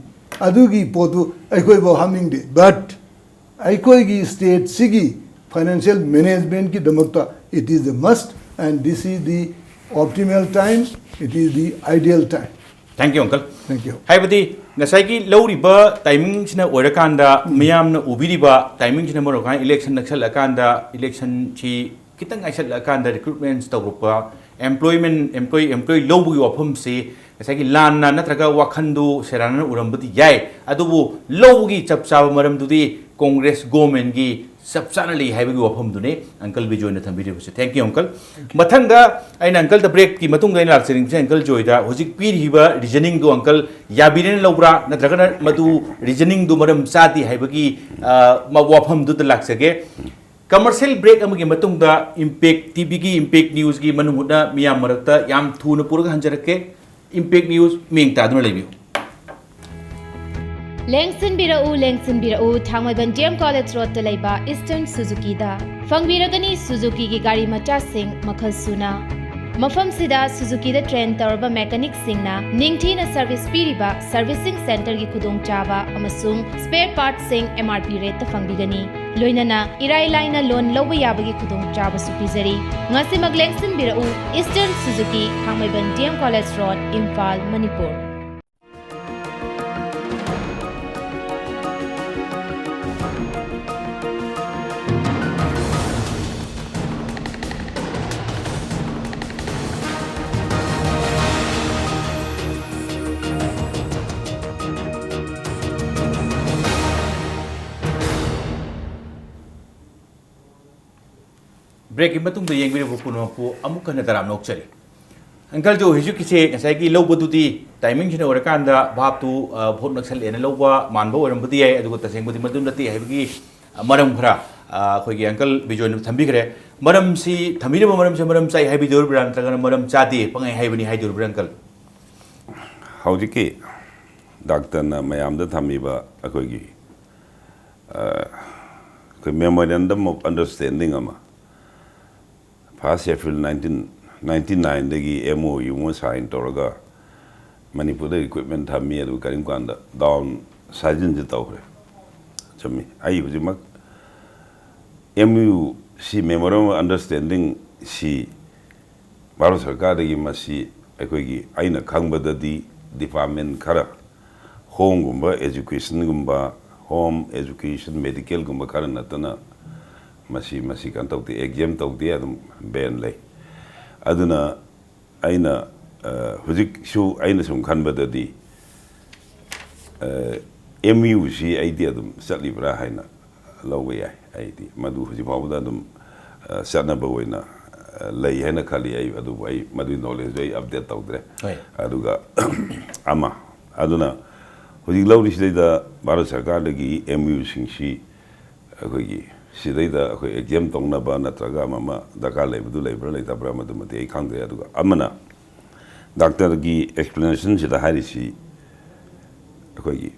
ꯑꯗꯨꯒꯤ ꯄꯣꯠꯇꯨ ꯑꯩꯈꯣꯏꯐꯥꯎ ꯍꯥꯞꯅꯤꯡꯗꯦ꯫ But ꯑꯩꯈꯣꯏꯒꯤ ꯁ꯭ꯇꯦꯠꯁꯤꯒꯤ financial ꯃꯦꯅꯦꯖꯃꯦꯟꯠꯀꯤꯗꯃꯛꯇ it is the must and this is the optimal time, it is the ideal time. Thank you, uncle. Thank you. ꯍꯥꯏꯕꯗꯤ ꯉꯁꯥꯏꯒꯤ ꯂꯧꯔꯤꯕ ꯇꯥꯏꯃꯤꯡꯁꯤꯅ ꯑꯣꯏꯔꯀꯥꯟꯗ ꯃꯤꯌꯥꯝꯅ ꯎꯕꯤꯔꯤꯕ ꯇꯥꯏꯃꯤꯡꯁꯤꯅ ꯃꯔꯨ ꯑꯣꯏꯅ ꯏꯂꯦꯛꯁꯟ ꯅꯛꯁꯜꯂꯛꯑꯀꯥꯟꯗ ꯏꯂꯦꯛꯁꯟꯁꯤ ꯈꯤꯇꯪ ꯉꯥꯏꯁꯜꯂꯛꯑꯀꯥꯟꯗ ꯔꯤꯀ꯭ꯔꯨꯠꯃꯦꯟꯠꯁ ꯇꯧꯔꯛꯄ, ꯑꯦꯝꯄ꯭ꯂꯣꯏꯃꯦꯟ ꯑꯦꯝꯄ꯭ꯂꯣꯏ ꯑꯦꯝꯄ꯭ꯂꯣꯏ ꯂꯧꯕꯒꯤ ꯋꯥꯐꯝꯁꯤ ꯉꯁꯥꯏꯒꯤ ꯂꯥꯟꯅ ꯅꯠꯇ꯭ꯔꯒ ꯋꯥꯈꯟꯗꯨ ꯁꯦꯔꯥꯟꯅꯅ ꯎꯔꯝꯕꯗꯤ ꯌꯥꯏ, ꯑꯗꯨꯕꯨ ꯂꯧꯕꯒꯤ ꯆꯞ ꯆꯥꯕ ꯃꯔꯝꯗꯨꯗꯤ ꯀꯣꯡꯒ꯭ꯔꯦꯁ ꯒꯣꯃꯦꯟꯒꯤ ꯆꯞ ꯆꯥꯅ ꯂꯩ ꯍꯥꯏꯕꯒꯤ ꯋꯥꯐꯝꯗꯨꯅꯤ ꯑꯪꯀꯜ ꯕꯤꯖꯣꯏꯅ ꯊꯝꯕꯤꯔꯤꯕꯁꯦ꯫ Thank you, uncle. ꯃꯊꯪꯗ ꯑꯩꯅ ꯑꯪꯀꯜꯗ ꯕ꯭ꯔꯦꯛꯀꯤ ꯃꯇꯨꯡꯗ ꯑꯩꯅ ꯂꯥꯛꯆꯅꯤꯡꯕꯁꯦ ꯑꯪꯀꯜ ꯖꯣꯏꯗ ꯍꯧꯖꯤꯛ ꯄꯤꯔꯤꯕ ꯔꯤꯖꯅꯤꯡꯗꯨ ꯑꯪꯀꯜ ꯌꯥꯕꯤꯔꯦꯅ ꯂꯧꯕ꯭ꯔꯥ ꯅꯠꯇ꯭ꯔꯒꯅ ꯃꯗꯨ ꯔꯤꯖꯅꯤꯡꯗꯨ ꯃꯔꯝ ꯆꯥꯗꯦ ꯍꯥꯏꯕꯒꯤ ꯋꯥꯐꯝꯗꯨꯗ ꯂꯥꯛꯆꯒꯦ꯫ ꯀꯃꯔꯁꯤꯌꯦꯜ ꯕ꯭ꯔꯦꯛ ꯑꯃꯒꯤ ꯃꯇꯨꯡꯗ ꯏꯝꯄꯦꯛ ꯇꯤꯚꯤꯒꯤ ꯏꯝꯄꯦꯛ ꯅ꯭ꯌꯨꯁꯀꯤ ꯃꯅꯨꯡ ꯍꯨꯠꯅ ꯃꯤꯌꯥꯝ ꯃꯔꯛꯇ ꯌꯥꯝ ꯊꯨꯅ ꯄꯨꯔꯒ ꯍꯟꯖꯔꯛꯀꯦ꯫ ꯏꯝꯄꯦꯛ ꯅ꯭ꯌꯨꯁ ꯃꯤꯡ ꯇꯥꯗꯨꯅ ꯂꯩꯕꯤꯌꯨ꯫ ꯂꯦꯡꯁꯤꯟꯕꯤꯔꯛꯎ, ꯂꯦꯡꯁꯤꯟꯕꯤꯔꯛꯎ, ꯊꯥꯡꯃꯩꯕꯟ ꯗꯤ ꯑꯦꯝ ꯀꯣꯂꯦꯖ ꯔꯣꯗꯇ ꯂꯩꯕ ꯏꯁꯇꯔꯟ ꯁꯨꯖꯨꯀꯤꯗ꯫ ꯐꯪꯕꯤꯔꯒꯅꯤ ꯁꯨꯖꯨꯀꯤꯒꯤ ꯒꯥꯔꯤ ꯃꯆꯥꯁꯤꯡ ꯃꯈꯜ ꯁꯨꯅ꯫ ꯃꯐꯝꯁꯤꯗ ꯁꯨꯖꯨꯀꯤꯗ ꯇ꯭ꯔꯦꯟ ꯇꯧꯔꯕ ꯃꯦꯀꯥꯅꯤꯛꯁꯤꯡꯅ ꯅꯤꯡꯊꯤꯅ ꯁꯔꯚꯤꯁ ꯄꯤꯔꯤꯕ ꯁꯔꯚꯤꯁꯤꯡ ꯁꯦꯟꯇꯔꯒꯤ ꯈꯨꯗꯣꯡꯆꯥꯕ ꯑꯃꯁꯨꯡ ꯁ꯭ꯄꯦꯌꯔ ꯄꯥꯔꯠꯁꯤꯡ ꯑꯦꯝ ꯑꯥꯔ ꯄꯤ ꯔꯦꯠꯇ ꯐꯪꯕꯤꯒꯅꯤ꯫ ꯂꯣꯏꯅꯅ ꯏꯔꯥꯏ ꯂꯥꯏꯅ ꯂꯣꯟ ꯂꯧꯕ ꯌꯥꯕꯒꯤ ꯈꯨꯗꯣꯡꯆꯥꯕꯁꯨ ꯄꯤꯖꯔꯤ꯫ ꯉꯁꯤꯃꯛ ꯂꯦꯡꯁꯤꯟꯕꯤꯔꯛꯎ, eastern Suzuki, Thangmeiband D M college road, Imphal, Manipur. ꯕ꯭ꯔꯦꯛꯀꯤ ꯃꯇꯨꯡꯗ ꯌꯦꯡꯕꯤꯔꯤꯕ ꯄꯨꯝꯅꯃꯛꯄꯨ ꯑꯃꯨꯛ ꯍꯟꯅ ꯇꯔꯥꯝꯅ ꯑꯣꯛꯆꯔꯤ꯫ ꯑꯪꯀꯜ ꯖꯣ, ꯍꯧꯖꯤꯛꯀꯤꯁꯦ ꯉꯁꯥꯏꯒꯤ ꯂꯧꯕꯗꯨꯗꯤ ꯇꯥꯏꯃꯤꯡꯁꯤꯅ ꯑꯣꯏꯔꯀꯥꯟꯗ ꯚꯥꯞꯇꯨ, ꯑ, ꯚꯣꯠ ꯅꯛꯁꯜꯂꯛꯑꯦꯅ ꯂꯧꯕ ꯃꯥꯟꯕ ꯑꯣꯏꯔꯝꯕꯗꯤ ꯌꯥꯏ, ꯑꯗꯨꯒ ꯇꯁꯦꯡꯕꯗꯤ ꯃꯗꯨ ꯅꯠꯇꯦ ꯍꯥꯏꯕꯒꯤ, ꯑ, ꯃꯔꯝ ꯈꯔ, ꯑ, ꯑꯩꯈꯣꯏꯒꯤ ꯑꯪꯀꯜ ꯕꯤꯖꯣꯏꯅ ꯊꯝꯕꯤꯈ꯭ꯔꯦ꯫ ꯃꯔꯝꯁꯤ, ꯊꯝꯕꯤꯔꯤꯕ ꯃꯔꯝꯁꯤ ꯃꯔꯝ ꯆꯥꯏ ꯍꯥꯏꯕꯤꯗꯣꯔꯤꯕ꯭ꯔꯥ ꯅꯠꯇ꯭ꯔꯒꯅ ꯃꯔꯝ ꯆꯥꯗꯦ, ꯄꯪꯍꯥꯏ ꯍꯥꯏꯕꯅꯤ ꯍꯥꯏꯗꯣꯔꯤꯕ꯭ꯔꯥ, ꯑꯪꯀꯜ? ꯍꯧꯖꯤꯛꯀꯤ ꯗꯥꯛꯇꯔꯅ ꯃꯌꯥꯝꯗ ꯊꯝꯃꯤꯕ ꯑꯩꯈꯣꯏꯒꯤ, ꯑ, ꯑꯩꯈꯣꯏ memorandum of understanding ꯑꯃ, first April nineteen ꯅꯥꯏꯟꯇꯤ ꯅꯥꯏꯟꯗꯒꯤ ꯑꯦꯝ ꯑꯣ ꯌꯨ ꯑꯃ ꯁꯥꯏꯟ ꯇꯧꯔꯒ ꯃꯅꯤꯄꯨꯔꯗ ꯔꯤꯀ꯭ꯔꯨꯠꯃꯦꯟ ꯊꯝꯃꯤ, ꯑꯗꯨ ꯀꯔꯤꯒꯨꯝ ꯀꯥꯟꯗ ꯗꯥꯎꯟ ꯁꯥꯏꯖꯤꯟꯁꯦ ꯇꯧꯈ꯭ꯔꯦ꯫ ꯆꯨꯝꯃꯤ꯫ ꯑꯩ ꯍꯧꯖꯤꯛꯃꯛ ꯑꯦꯝ ꯌꯨ ꯁꯤ memorandum of understanding ꯁꯤ ꯚꯥꯔꯠ ꯁꯔꯀꯥꯔꯗꯒꯤ ꯃꯁꯤ ꯑꯩꯈꯣꯏꯒꯤ, ꯑꯩꯅ ꯈꯪꯕꯗꯗꯤ, ꯗꯤꯄꯥꯔꯠꯃꯦꯟ ꯈꯔ, ꯍꯣꯝꯒꯨꯝꯕ, ꯑꯦꯖꯨꯀꯦꯁꯟꯒꯨꯝꯕ, ꯍꯣꯝ, ꯑꯦꯖꯨꯀꯦꯁꯟ, ꯃꯦꯗꯤꯀꯦꯜꯒꯨꯝꯕ ꯈꯔ ꯅꯠꯇꯅ ꯃꯁꯤ, ꯃꯁꯤ ꯀꯩꯅꯣ ꯇꯧꯗꯦ, ꯑꯦꯛꯖꯦꯝ ꯇꯧꯗꯦ, ꯑꯗꯨꯝ ꯕꯦꯟ ꯂꯩ꯫ ꯑꯗꯨꯅ ꯑꯩꯅ, ꯑ, ꯍꯧꯖꯤꯛꯁꯨ ꯑꯩꯅ ꯁꯨꯝ ꯈꯟꯕꯗꯗꯤ, ꯑꯦꯝ ꯌꯨꯁꯤ ꯑꯩꯗꯤ ꯑꯗꯨꯝ ꯆꯠꯂꯤꯕ꯭ꯔꯥ ꯍꯥꯏꯅ ꯂꯧꯕ ꯌꯥꯏ꯫ ꯑꯩꯗꯤ ꯃꯗꯨ ꯍꯧꯖꯤꯛ ꯐꯥꯎꯕꯗ ꯑꯗꯨꯝ, ꯑ, ꯆꯠꯅꯕ ꯑꯣꯏꯅ, ꯑ, ꯂꯩ ꯍꯥꯏꯅ ꯈꯜꯂꯤ꯫ ꯑꯩ ꯑꯗꯨꯕꯨ, ꯑꯩ ꯃꯗꯨꯒꯤ ꯅꯣꯂꯦꯖꯇꯨ ꯑꯩ ꯑꯞꯗꯦꯠ ꯇꯧꯗ꯭ꯔꯦ꯫ ꯍꯣꯏ꯫ ꯑꯗꯨꯒ ꯑꯃ, ꯑꯗꯨꯅ ꯍꯧꯖꯤꯛ ꯂꯧꯔꯤꯁꯤꯗꯩꯗ ꯚꯥꯔꯠ ꯁꯔꯀꯥꯔꯗꯒꯤ ꯑꯦꯝ ꯌꯨꯁꯤꯡꯁꯤ ꯑꯩꯈꯣꯏꯒꯤ ꯁꯤꯗꯩꯗ ꯑꯩꯈꯣꯏ ꯑꯦꯛꯖꯦꯝ ꯇꯧꯅꯕ ꯅꯠꯇ꯭ꯔꯒ ꯑꯃ ꯑꯃ ꯗꯔꯀꯥꯔ ꯂꯩꯕꯗꯨ ꯂꯩꯕ꯭ꯔꯥ ꯂꯩꯇꯕ꯭ꯔꯥ, ꯃꯗꯨꯃꯗꯤ ꯑꯩ ꯈꯪꯗ꯭ꯔꯦ꯫ ꯑꯗꯨꯒ ꯑꯃꯅ, ꯗꯥꯛꯇꯔꯒꯤ ꯑꯦꯛꯁꯄ꯭ꯂꯦꯅꯦꯁꯟꯁꯤꯗ ꯍꯥꯏꯔꯤꯁꯤ, ꯑꯩꯈꯣꯏꯒꯤ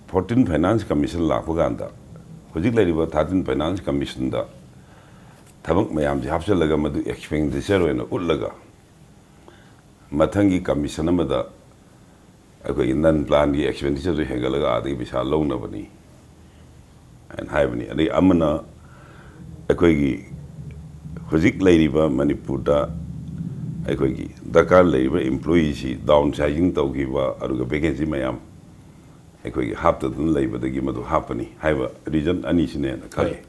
ꯐꯣꯔꯇꯤꯟ ꯐꯥꯏꯅꯥꯟꯁ ꯀꯃꯤꯁꯟ ꯂꯥꯛꯄ ꯀꯥꯟꯗ ꯍꯧꯖꯤꯛ ꯂꯩꯔꯤꯕ ꯊꯥꯔꯇꯤꯟ ꯐꯥꯏꯅꯥꯟꯁ ꯀꯃꯤꯁꯟꯗ ꯊꯕꯛ ꯃꯌꯥꯝꯁꯤ ꯍꯥꯞꯆꯤꯜꯂꯒ ꯃꯗꯨ ꯑꯦꯛꯁꯄꯦꯟꯗꯤꯆꯔ ꯑꯣꯏꯅ ꯎꯠꯂꯒ ꯃꯊꯪꯒꯤ ꯀꯃꯤꯁꯟ ꯑꯃꯗ ꯑꯩꯈꯣꯏꯒꯤ ꯅꯟ ꯄ꯭ꯂꯥꯟꯒꯤ ꯑꯦꯛꯁꯄꯦꯟꯗꯤꯆꯔꯗꯨ ꯍꯦꯟꯒꯠꯂꯒ ꯑꯥꯗꯒꯤ ꯄꯩꯁꯥ ꯂꯧꯅꯕꯅꯤ ꯍꯥꯏꯅ ꯍꯥꯏꯕꯅꯤ꯫ ꯑꯗꯩ ꯑꯃꯅ ꯑꯩꯈꯣꯏꯒꯤ ꯍꯧꯖꯤꯛ ꯂꯩꯔꯤꯕ ꯃꯅꯤꯄꯨꯔꯗ ꯑꯩꯈꯣꯏꯒꯤ ꯗꯔꯀꯥꯔ ꯂꯩꯔꯤꯕ ꯏꯝꯄ꯭ꯂꯣꯌꯤꯁꯤ ꯗꯥꯎꯟ ꯁꯥꯏꯖꯤꯡ ꯇꯧꯈꯤꯕ, ꯑꯗꯨꯒ ꯚꯦꯀꯦꯟꯁꯤ ꯃꯌꯥꯝ ꯑꯩꯈꯣꯏꯒꯤ ꯍꯥꯞꯇꯗꯨꯅ ꯂꯩꯕꯗꯒꯤ ꯃꯗꯨ ꯍꯥꯞꯄꯅꯤ ꯍꯥꯏꯕ ꯔꯤꯖꯟ ꯑꯅꯤꯁꯤꯅꯦꯅ ꯈꯜꯂꯤ꯫ ꯍꯣꯏ꯫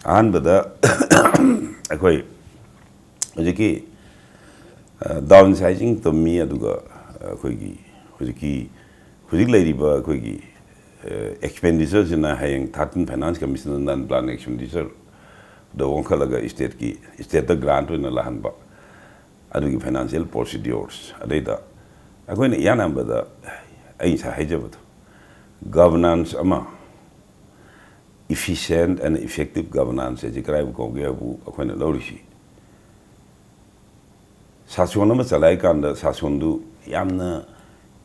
ꯑꯍꯥꯟꯕꯗ ꯑꯩꯈꯣꯏ ꯍꯧꯖꯤꯛꯀꯤ, ꯑ, ꯗꯥꯎꯟ ꯁꯥꯏꯖꯤꯡ ꯇꯝꯃꯤ, ꯑꯗꯨꯒ, ꯑ, ꯑꯩꯈꯣꯏꯒꯤ ꯍꯧꯖꯤꯛꯀꯤ, ꯍꯧꯖꯤꯛ ꯂꯩꯔꯤꯕ ꯑꯩꯈꯣꯏꯒꯤ, ꯑ, ꯑꯦꯛꯁꯄꯦꯟꯗꯤꯆꯔꯁꯤꯅ ꯍꯌꯦꯡ ꯊꯥꯔꯇꯤꯟ ꯐꯥꯏꯅꯥꯟꯁ ꯀꯃꯤꯁꯟꯅ ꯅꯟ ꯄ꯭ꯂꯥꯟ ꯑꯦꯛꯁꯄꯦꯟꯗꯤꯆꯔꯗ ꯑꯣꯟꯈꯠꯂꯒ ꯁ꯭ꯇꯦꯠꯀꯤ, ꯁ꯭ꯇꯦꯠꯇ ꯒ꯭ꯔꯥꯟꯠ ꯑꯣꯏꯅ ꯂꯥꯛꯍꯟꯕ, ꯑꯗꯨꯒꯤ ꯐꯥꯏꯅꯥꯟꯁꯤꯌꯦꯜ ꯄ꯭ꯔꯣꯁꯤꯗ꯭ꯌꯣꯔꯁ, ꯑꯗꯩꯗ ꯑꯩꯈꯣꯏꯅ ꯏꯌꯥꯝꯕꯗ ꯑꯩ ꯉꯁꯥꯏ ꯍꯥꯏꯖꯕꯗꯣ, ꯒꯕꯔꯅꯥꯟꯁ ꯑꯃ, efficient and effective governance ꯍꯥꯏꯁꯦ ꯀꯗꯥꯏꯕꯨ ꯀꯧꯒꯦ ꯍꯥꯏꯕꯨ, ꯑꯩꯈꯣꯏꯅ ꯂꯧꯔꯤꯁꯤ ꯁꯥꯁꯣꯟ ꯑꯃ ꯆꯂꯥꯏ ꯀꯥꯟꯗ ꯁꯥꯁꯣꯟꯗꯨ ꯌꯥꯝꯅ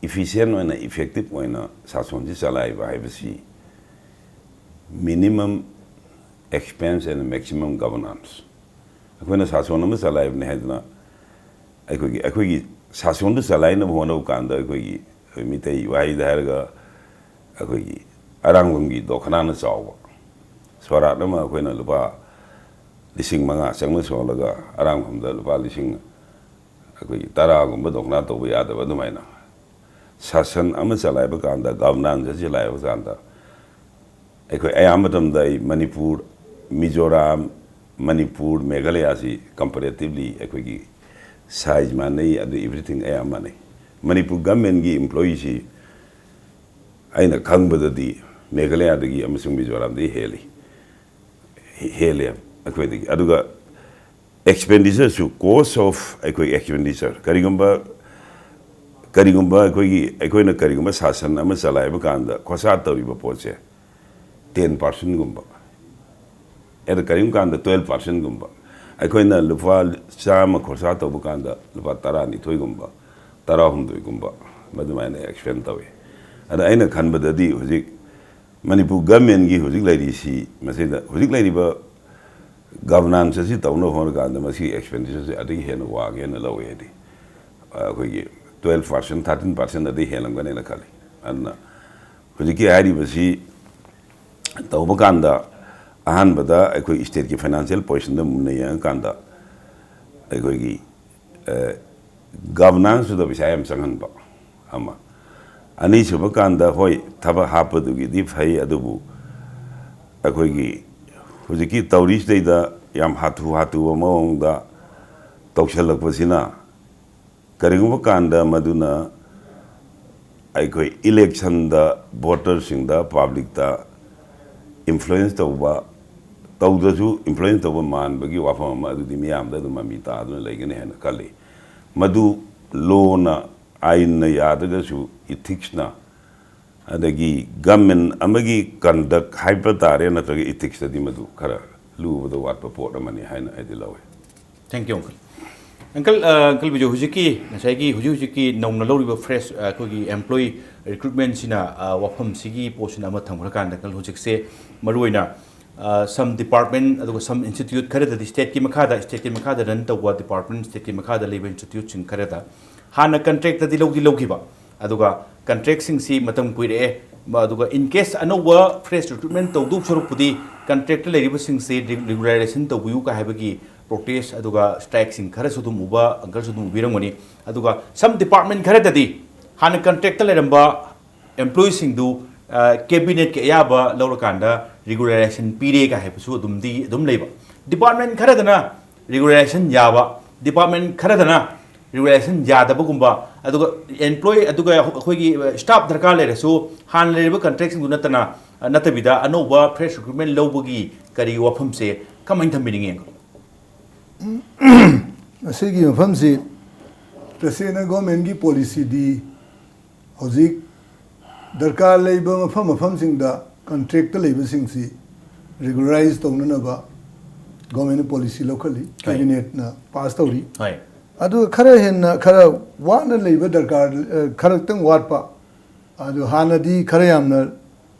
ꯏꯐꯤꯁꯤꯌꯦꯟ ꯑꯣꯏꯅ, ꯏꯐꯦꯛꯇꯤꯞ ꯑꯣꯏꯅ ꯁꯥꯁꯣꯟꯁꯤ ꯆꯂꯥꯏꯕ ꯍꯥꯏꯕꯁꯤ minimum expense and maximum governance꯫ ꯑꯩꯈꯣꯏꯅ ꯁꯥꯁꯣꯟ ꯑꯃ ꯆꯂꯥꯏꯕꯅꯤ ꯍꯥꯏꯗꯅ ꯑꯩꯈꯣꯏꯒꯤ ꯑꯩꯈꯣꯏꯒꯤ ꯁꯥꯁꯣꯟꯗꯨ ꯆꯂꯥꯏꯅꯕ ꯍꯣꯠꯅꯕ ꯀꯥꯟꯗ ꯑꯩꯈꯣꯏꯒꯤ ꯃꯤꯇꯩ ꯋꯥꯍꯩꯗ ꯍꯥꯏꯔꯒ ꯑꯩꯈꯣꯏꯒꯤ ꯑꯔꯥꯡꯕꯝꯒꯤ ꯗꯣꯈꯅꯥꯅ ꯆꯥꯎꯕ꯫ ꯁꯣꯔꯥꯠ ꯑꯃ ꯑꯩꯈꯣꯏꯅ ꯂꯨꯄꯥ ꯂꯤꯁꯤꯡ ꯃꯉꯥ ꯆꯪꯅ ꯁꯣꯜꯂꯒ ꯑꯔꯥꯡꯕꯝꯗ ꯂꯨꯄꯥ ꯂꯤꯁꯤꯡ ꯑꯩꯈꯣꯏꯒꯤ ꯇꯔꯥꯒꯨꯝꯕ ꯗꯣꯈꯅꯥ ꯇꯧꯕ ꯌꯥꯗꯕ ꯑꯗꯨꯃꯥꯏꯅ ꯁꯥꯁꯟ ꯑꯃ ꯆꯂꯥꯏꯕ ꯀꯥꯟꯗ, ꯒꯚꯔꯅꯥꯟꯁ ꯑꯁꯤ ꯆꯂꯥꯏꯕ ꯀꯥꯟꯗ ꯑꯩꯈꯣꯏ ꯑꯌꯥꯝꯕ ꯃꯇꯝꯗ ꯑꯩ ꯃꯅꯤꯄꯨꯔ, ꯃꯤꯖꯣꯔꯥꯝ, ꯃꯅꯤꯄꯨꯔ, ꯃꯦꯘꯥꯂꯌꯥꯁꯤ comparatively ꯑꯩꯈꯣꯏꯒꯤ size ꯃꯥꯟꯅꯩ, ꯑꯗꯨ everything ꯑꯌꯥꯝꯕ ꯃꯥꯟꯅꯩ꯫ ꯃꯅꯤꯄꯨꯔ ꯒꯚꯔꯟꯃꯦꯟꯒꯤ employeeꯁꯤ ꯑꯩꯅ ꯈꯪꯕꯗꯗꯤ ꯃꯦꯘꯥꯂꯌꯥꯗꯒꯤ ꯑꯃꯁꯨꯡ ꯃꯤꯖꯣꯔꯥꯝꯗꯒꯤ ꯍꯦꯜꯂꯤ, ꯍꯦꯜꯂꯦ ꯑꯩꯈꯣꯏꯗꯒꯤ꯫ ꯑꯗꯨꯒ expenditure ꯁꯨ, cost of ꯑꯩꯈꯣꯏ expenditure, ꯀꯔꯤꯒꯨꯝꯕ ꯀꯔꯤꯒꯨꯝꯕ ꯑꯩꯈꯣꯏꯒꯤ ꯑꯩꯈꯣꯏꯅ ꯀꯔꯤꯒꯨꯝꯕ ꯁꯥꯁꯟ ꯑꯃ ꯆꯂꯥꯏꯕ ꯀꯥꯟꯗ ꯈꯣꯔꯁꯥ ꯇꯧꯔꯤꯕ ꯄꯣꯠꯁꯦ ten percent ꯒꯨꯝꯕ, ꯑꯗ ꯀꯔꯤꯒꯨꯝꯕ ꯀꯥꯟꯗ twelve percent ꯒꯨꯝꯕ, ꯑꯩꯈꯣꯏꯅ ꯂꯨꯄꯥ ꯆꯥꯝꯃ ꯈꯣꯔꯁꯥ ꯇꯧꯕ ꯀꯥꯟꯗ ꯂꯨꯄꯥ ꯇꯔꯥꯅꯤꯊꯣꯏꯒꯨꯝꯕ, ꯇꯔꯥꯍꯨꯝꯗꯣꯏꯒꯨꯝꯕ ꯃꯗꯨꯃꯥꯏꯅ expend ꯇꯧꯏ꯫ ꯑꯗ ꯑꯩꯅ ꯈꯟꯕꯗꯗꯤ ꯍꯧꯖꯤꯛ ꯃꯅꯤꯄꯨꯔ ꯒꯚꯔꯟꯃꯦꯟꯒꯤ ꯍꯧꯖꯤꯛ ꯂꯩꯔꯤꯁꯤ, ꯃꯁꯤꯗ ꯍꯧꯖꯤꯛ ꯂꯩꯔꯤꯕ ꯒꯚꯔꯅꯥꯟꯁ ꯑꯁꯤ ꯇꯧꯅꯕ ꯍꯣꯠꯅꯀꯥꯟꯗ ꯃꯁꯤꯒꯤ expenditure ꯁꯤ ꯑꯗꯒꯤ ꯍꯦꯟꯅ ꯋꯥꯡꯉꯦꯅ ꯂꯧꯋꯦ꯫ ꯍꯥꯏꯗꯤ ꯑꯩꯈꯣꯏꯒꯤ twelve percent, thirteen percent ꯑꯗꯩ ꯍꯦꯜꯂꯝꯒꯅꯦꯅ ꯈꯜꯂꯤ꯫ ꯑꯗꯨꯅ ꯍꯧꯖꯤꯛꯀꯤ ꯍꯥꯏꯔꯤꯕꯁꯤ ꯇꯧꯕ ꯀꯥꯟꯗ ꯑꯍꯥꯟꯕꯗ ꯑꯩꯈꯣꯏ stateꯀꯤ financial positionꯗ ꯃꯨꯟꯅ ꯌꯦꯡꯉꯀꯥꯟꯗ ꯑꯩꯈꯣꯏꯒꯤ ꯒꯚꯔꯅꯥꯟꯁꯇꯨꯗ ꯄꯩꯁꯥ ꯌꯥꯝ ꯆꯪꯍꯟꯕ ꯑꯃ꯫ ꯑꯅꯤꯁꯨꯕ ꯀꯥꯟꯗ, ꯍꯣꯏ, ꯊꯕꯛ ꯍꯥꯞꯄꯗꯨꯒꯤꯗꯤ ꯐꯩ, ꯑꯗꯨꯕꯨ ꯑꯩꯈꯣꯏꯒꯤ ꯍꯧꯖꯤꯛꯀꯤ ꯇꯧꯔꯤꯁꯤꯗꯩꯗ ꯌꯥꯝ ꯍꯥꯊꯨ ꯍꯥꯊꯨꯕ ꯃꯑꯣꯡꯗ ꯇꯧꯁꯜꯂꯛꯄꯁꯤꯅ ꯀꯔꯤꯒꯨꯝꯕ ꯀꯥꯟꯗ ꯃꯗꯨꯅ ꯑꯩꯈꯣꯏ electionꯗ voterꯁꯤꯡꯗ, publicꯇ influence ꯇꯧꯕ, ꯇꯧꯗ꯭ꯔꯁꯨ influence ꯇꯧꯕ ꯃꯥꯟꯕꯒꯤ ꯋꯥꯐꯝ ꯑꯃ ꯑꯗꯨꯗꯤ ꯃꯤꯌꯥꯝꯗ ꯑꯗꯨꯝ ꯃꯃꯤ ꯇꯥꯗꯨꯅ ꯂꯩꯒꯅꯤ ꯍꯥꯏꯅ ꯈꯜꯂꯤ꯫ ꯃꯗꯨ lawꯅ, ꯑꯥꯏꯟꯅ ꯌꯥꯗ꯭ꯔꯒꯁꯨ ethicsꯅ, ꯑꯗꯒꯤ government ꯑꯃꯒꯤ conduct ꯍꯥꯏꯕ ꯇꯥꯔꯦ, ꯅꯠꯇ꯭ꯔꯒ ethicsꯇꯗꯤ ꯃꯗꯨ ꯈꯔ ꯂꯨꯕꯗ ꯋꯥꯠꯄ ꯄꯣꯠ ꯑꯃꯅꯤ ꯍꯥꯏꯅ ꯑꯩꯗꯤ ꯂꯧꯏ꯫ Thank you, uncle. Uncle, ꯑ, uncle ꯕꯤꯖꯨ, ꯍꯧꯖꯤꯛꯀꯤ ꯉꯁꯥꯏꯒꯤ ꯍꯧꯖꯤꯛ ꯍꯧꯖꯤꯛꯀꯤ ꯅꯧꯅ ꯂꯧꯔꯤꯕ fresh, ꯑ, ꯑꯩꯈꯣꯏꯒꯤ employee recruitmentꯁꯤꯅ, ꯑ, ꯋꯥꯐꯝꯁꯤꯒꯤ ꯄꯣꯠꯁꯤꯅ ꯑꯃ ꯊꯝꯈ꯭ꯔꯀꯥꯟꯗ, uncle, ꯍꯧꯖꯤꯛꯁꯦ ꯃꯔꯨꯑꯣꯏꯅ ꯁꯝ ꯗꯤꯄꯥꯔꯠꯃꯦꯟ ꯑꯗꯨꯒ ꯁꯝ ꯏꯟꯁꯇꯤꯇ꯭ꯌꯨꯠ ꯈꯔꯗꯗꯤ, ꯁ꯭ꯇꯦꯠꯀꯤ ꯃꯈꯥꯗ, ꯁ꯭ꯇꯦꯠꯀꯤ ꯃꯈꯥꯗ ꯔꯟ ꯇꯧꯕ ꯗꯤꯄꯥꯔꯠꯃꯦꯟ, ꯁ꯭ꯇꯦꯠꯀꯤ ꯃꯈꯥꯗ ꯂꯩꯕ ꯏꯟꯁꯇꯤꯇ꯭ꯌꯨꯠꯁꯤꯡ ꯈꯔꯗ ꯍꯥꯟꯅ ꯀꯟꯇ꯭ꯔꯦꯛꯇꯗꯤ ꯂꯧꯗꯤ ꯂꯧꯈꯤꯕ, ꯑꯗꯨꯒ ꯀꯟꯇ꯭ꯔꯦꯛꯁꯤꯡꯁꯤ ꯃꯇꯝ ꯀꯨꯏꯔꯛꯑꯦ꯫ ꯃ-, ꯑꯗꯨꯒ in case ꯑꯅꯧꯕ ꯐ꯭ꯔꯦꯁ ꯔꯤꯀ꯭ꯔꯨꯠꯃꯦꯟ ꯇꯧꯗꯧ ꯁꯔꯨꯛꯄꯨꯗꯤ ꯀꯟꯇ꯭ꯔꯦꯛꯇ ꯂꯩꯔꯤꯕꯁꯤꯡꯁꯤ ꯔꯤ-, ꯔꯤꯒꯨꯂꯔꯥꯏꯖꯦꯁꯟ ꯇꯧꯕꯤꯌꯨ ꯀꯥꯏ ꯍꯥꯏꯕꯒꯤ ꯄ꯭ꯔꯣꯇꯦꯁ ꯑꯗꯨꯒ ꯁ꯭ꯇ꯭ꯔꯥꯏꯛꯁꯤꯡ ꯈꯔꯁꯨ ꯑꯗꯨꯝ ꯎꯕ, ꯑꯪꯀꯜꯁꯨ ꯑꯗꯨꯝ ꯎꯕꯤꯔꯝꯒꯅꯤ꯫ ꯑꯗꯨꯒ some ꯗꯤꯄꯥꯔꯠꯃꯦꯟ ꯈꯔꯗꯗꯤ ꯍꯥꯟꯅ ꯀꯟꯇ꯭ꯔꯦꯛꯇ ꯂꯩꯔꯝꯕ ꯑꯦꯝꯄ꯭ꯂꯣꯌꯤꯁꯤꯡꯗꯨ, ꯑ, ꯀꯦꯕꯤꯅꯦꯠꯀꯤ ꯑꯌꯥꯕ ꯂꯧꯔꯀꯥꯟꯗ ꯔꯤꯒꯨꯂꯔꯥꯏꯖꯦꯁꯟ ꯄꯤꯔꯦꯒ ꯍꯥꯏꯕꯁꯨ ꯑꯗꯨꯝꯗꯤ ꯑꯗꯨꯝ ꯂꯩꯕ꯫ ꯗꯤꯄꯥꯔꯠꯃꯦꯟ ꯈꯔꯗꯅ ꯔꯤꯒꯨꯂꯔꯥꯏꯖꯦꯁꯟ ꯌꯥꯕ, ꯗꯤꯄꯥꯔꯠꯃꯦꯟ ꯈꯔꯗꯅ ꯔꯤꯒꯨꯂꯔꯥꯏꯖꯦꯁꯟ ꯌꯥꯗꯕꯒꯨꯝꯕ, ꯑꯗꯨꯒ ꯑꯦꯝꯄ꯭ꯂꯣꯌꯤ, ꯑꯗꯨꯒ ꯑꯩꯈꯣꯏꯒꯤ ꯁ꯭ꯇꯥꯐ ꯗꯔꯀꯥꯔ ꯂꯩꯔꯁꯨ ꯍꯥꯟꯅ ꯂꯩꯔꯤꯕ ꯀꯟꯇ꯭ꯔꯦꯛꯁꯤꯡꯗꯨ ꯅꯠꯇꯅ, ꯅꯠꯇꯕꯤꯗ ꯑꯅꯧꯕ ꯐ꯭ꯔꯦꯁ ꯔꯤꯀ꯭ꯔꯨꯠꯃꯦꯟ ꯂꯧꯕꯒꯤ ꯀꯔꯤ ꯋꯥꯐꯝꯁꯦ ꯀꯃꯥꯏꯅ ꯊꯝꯕꯤꯅꯤꯡꯉꯤ? ꯑꯁꯤꯒꯤ ꯃꯐꯝꯁꯤ ꯇꯁꯦꯡꯅ ꯒꯣꯔꯃꯦꯟꯒꯤ ꯄꯣꯂꯤꯁꯤꯗꯤ ꯍꯧꯖꯤꯛ ꯗꯔꯀꯥꯔ ꯂꯩꯕ ꯃꯐꯝ ꯃꯐꯝꯁꯤꯡꯗ ꯀꯟꯇ꯭ꯔꯦꯛꯇ ꯂꯩꯕꯁꯤꯡꯁꯤ ꯔꯤꯒꯨꯂꯔꯥꯏꯖ ꯇꯧꯅꯅꯕ ꯒꯣꯔꯃꯦꯟꯅ ꯄꯣꯂꯤꯁꯤ ꯂꯧꯈꯠꯂꯤ, ꯍꯣꯏ꯫ ꯀꯦꯕꯤꯅꯦꯠꯅ ꯄꯥꯁ ꯇꯧꯔꯤ꯫ ꯍꯣꯏ꯫ ꯑꯗꯨꯒ ꯈꯔ ꯍꯦꯟꯅ ꯈꯔ ꯋꯥꯠꯅ ꯂꯩꯕ ꯗꯔꯀꯥꯔ, ꯑ, ꯈꯔꯇꯪ ꯋꯥꯠꯄ, ꯑꯗꯨ ꯍꯥꯟꯅꯗꯤ ꯈꯔ ꯌꯥꯝꯅ,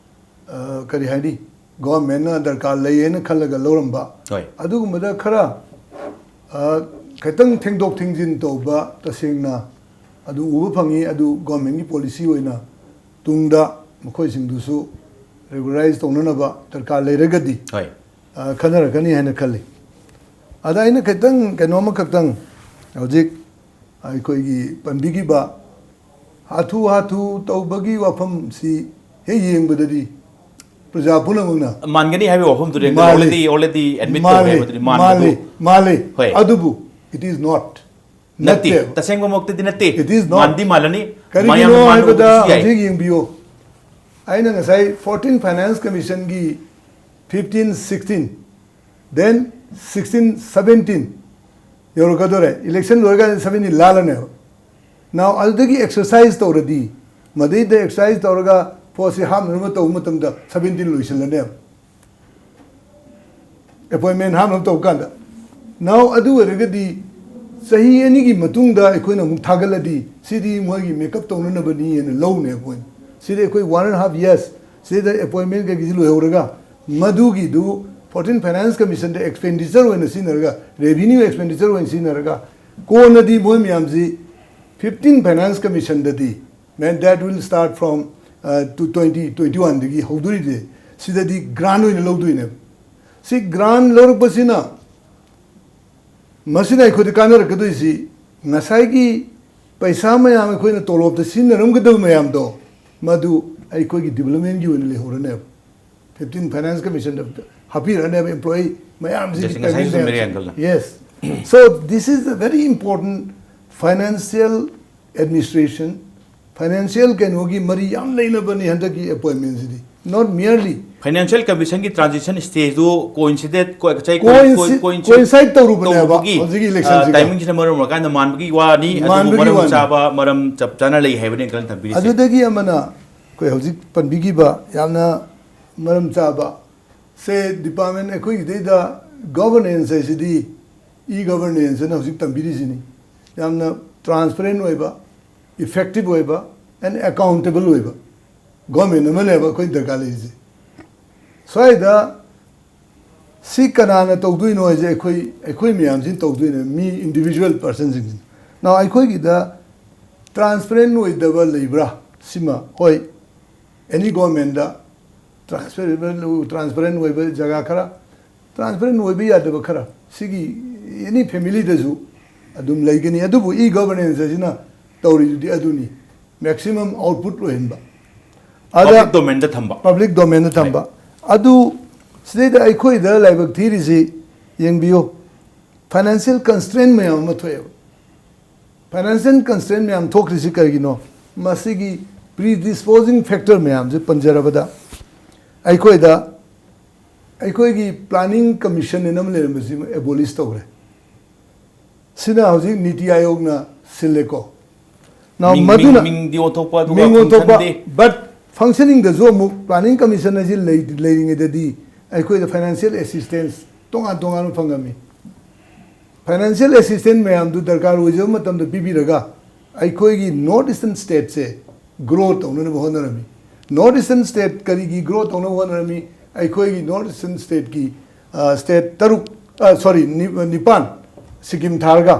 ꯑ, ꯀꯔꯤ ꯍꯥꯏꯅꯤ, ꯒꯣꯔꯃꯦꯟꯅ ꯗꯔꯀꯥꯔ ꯂꯩꯌꯦꯅ ꯈꯜꯂꯒ ꯂꯧꯔꯝꯕ, ꯍꯣꯏ꯫ ꯑꯗꯨꯒꯨꯝꯕꯗ ꯈꯔ, ꯑ, ꯈꯤꯇꯪ ꯊꯦꯡꯗꯣꯛ ꯊꯦꯡꯖꯤꯟ ꯇꯧꯕ, ꯇꯁꯦꯡꯅ ꯑꯗꯨ ꯎꯕ ꯐꯪꯉꯤ꯫ ꯑꯗꯨ ꯒꯣꯔꯃꯦꯟꯒꯤ ꯄꯣꯂꯤꯁꯤ ꯑꯣꯏꯅ ꯇꯨꯡꯗ ꯃꯈꯣꯏꯁꯤꯡꯗꯨꯁꯨ ꯔꯤꯒꯨꯂꯔꯥꯏꯖ ꯇꯧꯅꯅꯕ ꯗꯔꯀꯥꯔ ꯂꯩꯔꯒꯗꯤ, ꯍꯣꯏ꯫ ꯑ, ꯈꯟꯅꯔꯛꯀꯅꯤ ꯍꯥꯏꯅ ꯈꯜꯂꯤ꯫ ꯑꯗ ꯑꯩꯅ ꯈꯤꯇꯪ ꯀꯩꯅꯣ ꯑꯃꯈꯛꯇꯪ ꯍꯧꯖꯤꯛ ꯑꯩꯈꯣꯏꯒꯤ ꯄꯟꯕꯤꯈꯤꯕ ꯍꯥꯊꯨ ꯍꯥꯊꯨ ꯇꯧꯕꯒꯤ ꯋꯥꯐꯝꯁꯤ ꯍꯦꯛ ꯌꯦꯡꯕꯗꯗꯤ ꯄ꯭ꯔꯖꯥ ꯄꯨꯝꯅꯃꯛꯅ ꯃꯥꯟꯒꯅꯤ ꯍꯥꯏꯕꯒꯤ ꯋꯥꯐꯝꯗꯨꯗꯤ ꯃꯥꯜꯂꯤ꯫ Already, already admit ꯇꯧꯔꯦ ꯃꯥꯜꯂꯤ, ꯍꯥꯏꯕꯗꯨꯗꯤ ꯃꯥꯟꯕꯗꯨ꯫ ꯃꯥꯜꯂꯤ, ꯃꯥꯜꯂꯤ꯫ ꯍꯣꯏ꯫ ꯑꯗꯨꯕꯨ it is not꯫ ꯅꯠꯇꯦ, ꯅꯠꯇꯦꯕ꯫ ꯇꯁꯦꯡꯕꯃꯛꯇꯗꯤ ꯅꯠꯇꯦ꯫ It is not꯫ ꯃꯥꯟꯗꯤ ꯃꯥꯜꯂꯅꯤ꯫ ꯀꯔꯤꯒꯤꯅꯣ ꯃꯌꯥꯝꯅ ꯍꯥꯏꯕꯗ ꯃꯥꯟꯕꯗꯨꯁꯨ ꯌꯥꯏ꯫ ꯍꯧꯖꯤꯛ ꯌꯦꯡꯕꯤꯌꯨ, ꯑꯩꯅ ꯉꯁꯥꯏ fourteen Finance Commissionꯒꯤ fifteen sixteen, then sixteen seventeen ꯌꯧꯔꯛꯀꯗꯧꯔꯦ꯫ Election ꯂꯣꯏꯔꯀꯥꯟꯗ seventeen ꯂꯥꯜꯂꯅꯦꯕ꯫ Now ꯑꯗꯨꯗꯒꯤ exercise ꯇꯧꯔꯗꯤ, ꯃꯗꯩꯗ exercise ꯇꯧꯔꯒ ꯄꯣꯠꯁꯤ ꯍꯥꯞꯅꯅꯕ ꯇꯧꯕ ꯃꯇꯝꯗ seventeen ꯂꯣꯏꯁꯤꯜꯂꯅꯦꯕ꯫ Appointment ꯍꯥꯞꯅꯕ ꯇꯧꯕ ꯀꯥꯟꯗ꯫ Now ꯑꯗꯨ ꯑꯣꯏꯔꯒꯗꯤ ꯆꯍꯤ ꯑꯅꯤꯒꯤ ꯃꯇꯨꯡꯗ ꯑꯩꯈꯣꯏꯅ ꯑꯃꯨꯛ ꯊꯥꯒꯠꯂꯗꯤ ꯁꯤꯗꯤ ꯃꯣꯏꯒꯤ makeup ꯇꯧꯅꯅꯕꯅꯤ ꯍꯥꯏꯅ ꯂꯧꯅꯦ ꯑꯩꯈꯣꯏꯅ꯫ ꯁꯤꯗꯤ ꯑꯩꯈꯣꯏ one and half years ꯁꯤꯗ appointment ꯀꯩꯀꯩꯁꯤ ꯂꯣꯏꯍꯧꯔꯒ ꯃꯗꯨꯒꯤꯗꯨ fourteen Finance Commissionꯗ expenditure ꯑꯣꯏꯅ ꯁꯤꯖꯤꯟꯅꯔꯒ, revenue expenditure ꯑꯣꯏꯅ ꯁꯤꯖꯤꯟꯅꯔꯒ, ꯀꯣꯟꯅꯗꯤ ꯃꯣꯏ ꯃꯌꯥꯝꯁꯤ fifteen Finance Commissionꯗꯗꯤ, man, that will start from, uh, to twenty twenty-oneꯗꯒꯤ ꯍꯧꯗꯣꯔꯤꯁꯦ, ꯁꯤꯗꯗꯤ grant ꯑꯣꯏꯅ ꯂꯧꯗꯣꯏꯅꯦꯕ꯫ ꯁꯤ grant ꯂꯧꯔꯛꯄꯁꯤꯅ, ꯃꯁꯤꯅ ꯑꯩꯈꯣꯏꯗ ꯀꯥꯟꯅꯔꯛꯀꯗꯣꯏꯁꯤ, ꯉꯁꯥꯏꯒꯤ ꯄꯩꯁꯥ ꯃꯌꯥꯝ ꯑꯩꯈꯣꯏꯅ ꯇꯣꯂꯣꯞꯇ ꯁꯤꯖꯤꯟꯅꯔꯝꯒꯗꯕ ꯃꯌꯥꯝꯗꯣ, ꯃꯗꯨ ꯑꯩꯈꯣꯏꯒꯤ developmentꯒꯤ ꯑꯣꯏꯅ ꯂꯩꯍꯧꯔꯅꯦꯕ꯫ Fifteen Finance Commissionꯗ ꯍꯥꯞꯄꯤꯔꯅꯦꯕ employee ꯃꯌꯥꯝꯁꯤꯒꯤ ꯉꯁꯥꯏꯁꯨ payment ꯆꯨꯝꯃꯦ ꯃꯌꯥꯝꯁꯦ꯫ Uncle꯫ Yes. So this is a very important financial administration, financial ꯀꯩꯅꯣꯒꯤ ꯃꯔꯤ ꯌꯥꯝ ꯂꯩꯅꯕꯅꯤ ꯍꯟꯗꯛꯀꯤ appointmentꯁꯤꯗꯤ꯫ Not merely Financial Commissionꯒꯤ transition stageꯗꯨ coincided, co-, ꯉꯁꯥꯏ coinci-, coin-, coin-, coincide ꯇꯧꯔꯨꯕꯅꯦꯕ ꯇꯧꯔꯨꯕꯒꯤ, ꯍꯧꯖꯤꯛꯀꯤ ꯑ, electionꯁꯤꯒ꯫ Timingꯁꯤꯅ ꯃꯔꯝ ꯑꯣꯏꯔꯀꯥꯟꯗ ꯃꯥꯟꯕꯒꯤ ꯋꯥꯅꯤ, ꯑꯗꯨꯕꯨ ꯃꯥꯟꯕꯒꯤ ꯃꯔꯝ ꯋꯥꯅꯤ꯫ ꯆꯥꯕ, ꯃꯔꯝ ꯆꯞ ꯆꯥꯅ ꯂꯩ ꯍꯥꯏꯕꯅꯤ uncle ꯊꯝꯕꯤꯔꯤꯁꯦ꯫ ꯑꯗꯨꯗꯒꯤ ꯑꯃꯅ ꯑꯩꯈꯣꯏ ꯍꯧꯖꯤꯛ ꯄꯟꯕꯤꯈꯤꯕ ꯌꯥꯝꯅ ꯃꯔꯝ ꯆꯥꯕ, ꯁꯦ, department ꯑꯩꯈꯣꯏꯒꯤꯗꯩꯗ governance ꯍꯥꯏꯁꯤꯗꯤ e-governance ꯍꯥꯏꯅ ꯍꯧꯖꯤꯛ ꯇꯝꯕꯤꯔꯤꯁꯤꯅꯤ꯫ ꯌꯥꯝꯅ transparent ꯑꯣꯏꯕ, effective ꯑꯣꯏꯕ, and accountable ꯑꯣꯏꯕ government ꯑꯃꯅꯦꯕ ꯑꯩꯈꯣꯏ ꯗꯔꯀꯥꯔ ꯂꯩꯔꯤꯁꯦ꯫ ꯁ꯭ꯋꯥꯏꯗ ꯁꯤ ꯀꯅꯥꯅ ꯇꯧꯗꯣꯏꯅꯣ ꯍꯥꯏꯁꯦ ꯑꯩꯈꯣꯏ, ꯑꯩꯈꯣꯏ ꯃꯌꯥꯝꯁꯤꯅ ꯇꯧꯗꯣꯏꯅꯦ, ꯃꯤ individual personꯁꯤꯡꯁꯤꯅ꯫ Now ꯑꯩꯈꯣꯏꯒꯤꯗ transparent ꯑꯣꯏꯗꯕ ꯂꯩꯕ꯭ꯔꯥ? ꯁꯤꯃ ꯍꯣꯏ, any governmentꯗ transparent, transparent ꯑꯣꯏꯕ ꯖꯒꯥ ꯈꯔ, transparent ꯑꯣꯏꯕ ꯌꯥꯗꯕ ꯈꯔ, ꯁꯤꯒꯤ any familyꯗꯁꯨ ꯑꯗꯨꯝ ꯂꯩꯒꯅꯤ꯫ ꯑꯗꯨꯕꯨ e-governance ꯑꯁꯤꯅ ꯇꯧꯔꯤꯗꯨꯗꯤ ꯑꯗꯨꯅꯤ, maximum output ꯑꯣꯏꯍꯟꯕ꯫ ꯑꯗ Public domainꯗ ꯊꯝꯕ꯫ Public domainꯗ ꯊꯝꯕ꯫ ꯑꯗꯨ ꯁꯤꯗꯩꯗ ꯑꯩꯈꯣꯏꯗ ꯂꯥꯏꯕꯛ ꯊꯤꯔꯤꯁꯤ ꯌꯦꯡꯕꯤꯌꯨ, financial constraint ꯃꯌꯥꯝ ꯑꯃ ꯊꯣꯛꯑꯦꯕ꯫ Financial constraint ꯃꯌꯥꯝ ꯊꯣꯛꯈ꯭ꯔꯤꯁꯤ ꯀꯔꯤꯒꯤꯅꯣ? ꯃꯁꯤꯒꯤ predisposing factor ꯃꯌꯥꯝꯁꯦ ꯄꯟꯖꯔꯕꯗ, ꯑꯩꯈꯣꯏꯗ, ꯑꯩꯈꯣꯏꯒꯤ Planning Commission ꯑꯅ ꯑꯃ ꯂꯩꯔꯝꯕꯁꯤ abolish ꯇꯧꯈ꯭ꯔꯦ꯫ ꯁꯤꯅ ꯍꯧꯖꯤꯛ NITI Aayogꯅ ꯁꯤꯜꯂꯦꯀꯣ꯫ Now ꯃꯤꯡ, ꯃꯗꯨꯅ ꯃꯤꯡ, ꯃꯤꯡꯗꯤ ꯑꯣꯟꯊꯣꯛꯄ, ꯑꯗꯨꯒ ꯃꯤꯡ ꯑꯣꯟꯊꯣꯛꯄ, function ꯗꯤ? But functioningꯗꯁꯨ ꯑꯃꯨꯛ Planning Commission ꯑꯁꯤ ꯂꯩ-, ꯂꯩꯔꯤꯉꯩꯗꯗꯤ ꯑꯩꯈꯣꯏꯗ financial assistance ꯇꯣꯉꯥꯟ ꯇꯣꯉꯥꯟꯕ ꯐꯪꯉꯝꯃꯤ꯫ Financial assistance ꯃꯌꯥꯝꯗꯨ ꯗꯔꯀꯥꯔ ꯑꯣꯏꯖꯕ ꯃꯇꯝꯗ ꯄꯤꯕꯤꯔꯒ ꯑꯩꯈꯣꯏꯒꯤ North Eastern stateꯁꯦ grow ꯇꯧꯅꯅꯕ ꯍꯣꯠꯅꯔꯝꯃꯤ꯫ North Eastern state ꯀꯔꯤꯒꯤ grow ꯇꯧꯅꯕ ꯍꯣꯠꯅꯔꯝꯃꯤ? ꯑꯩꯈꯣꯏꯒꯤ North Eastern stateꯀꯤ, ꯑ, state ꯇꯔꯨꯛ, ꯑ, sorry, ꯅꯤ-, ꯅꯤꯄꯥꯟ, ꯁꯤꯛꯀꯤꯝ ꯊꯥꯔꯒ,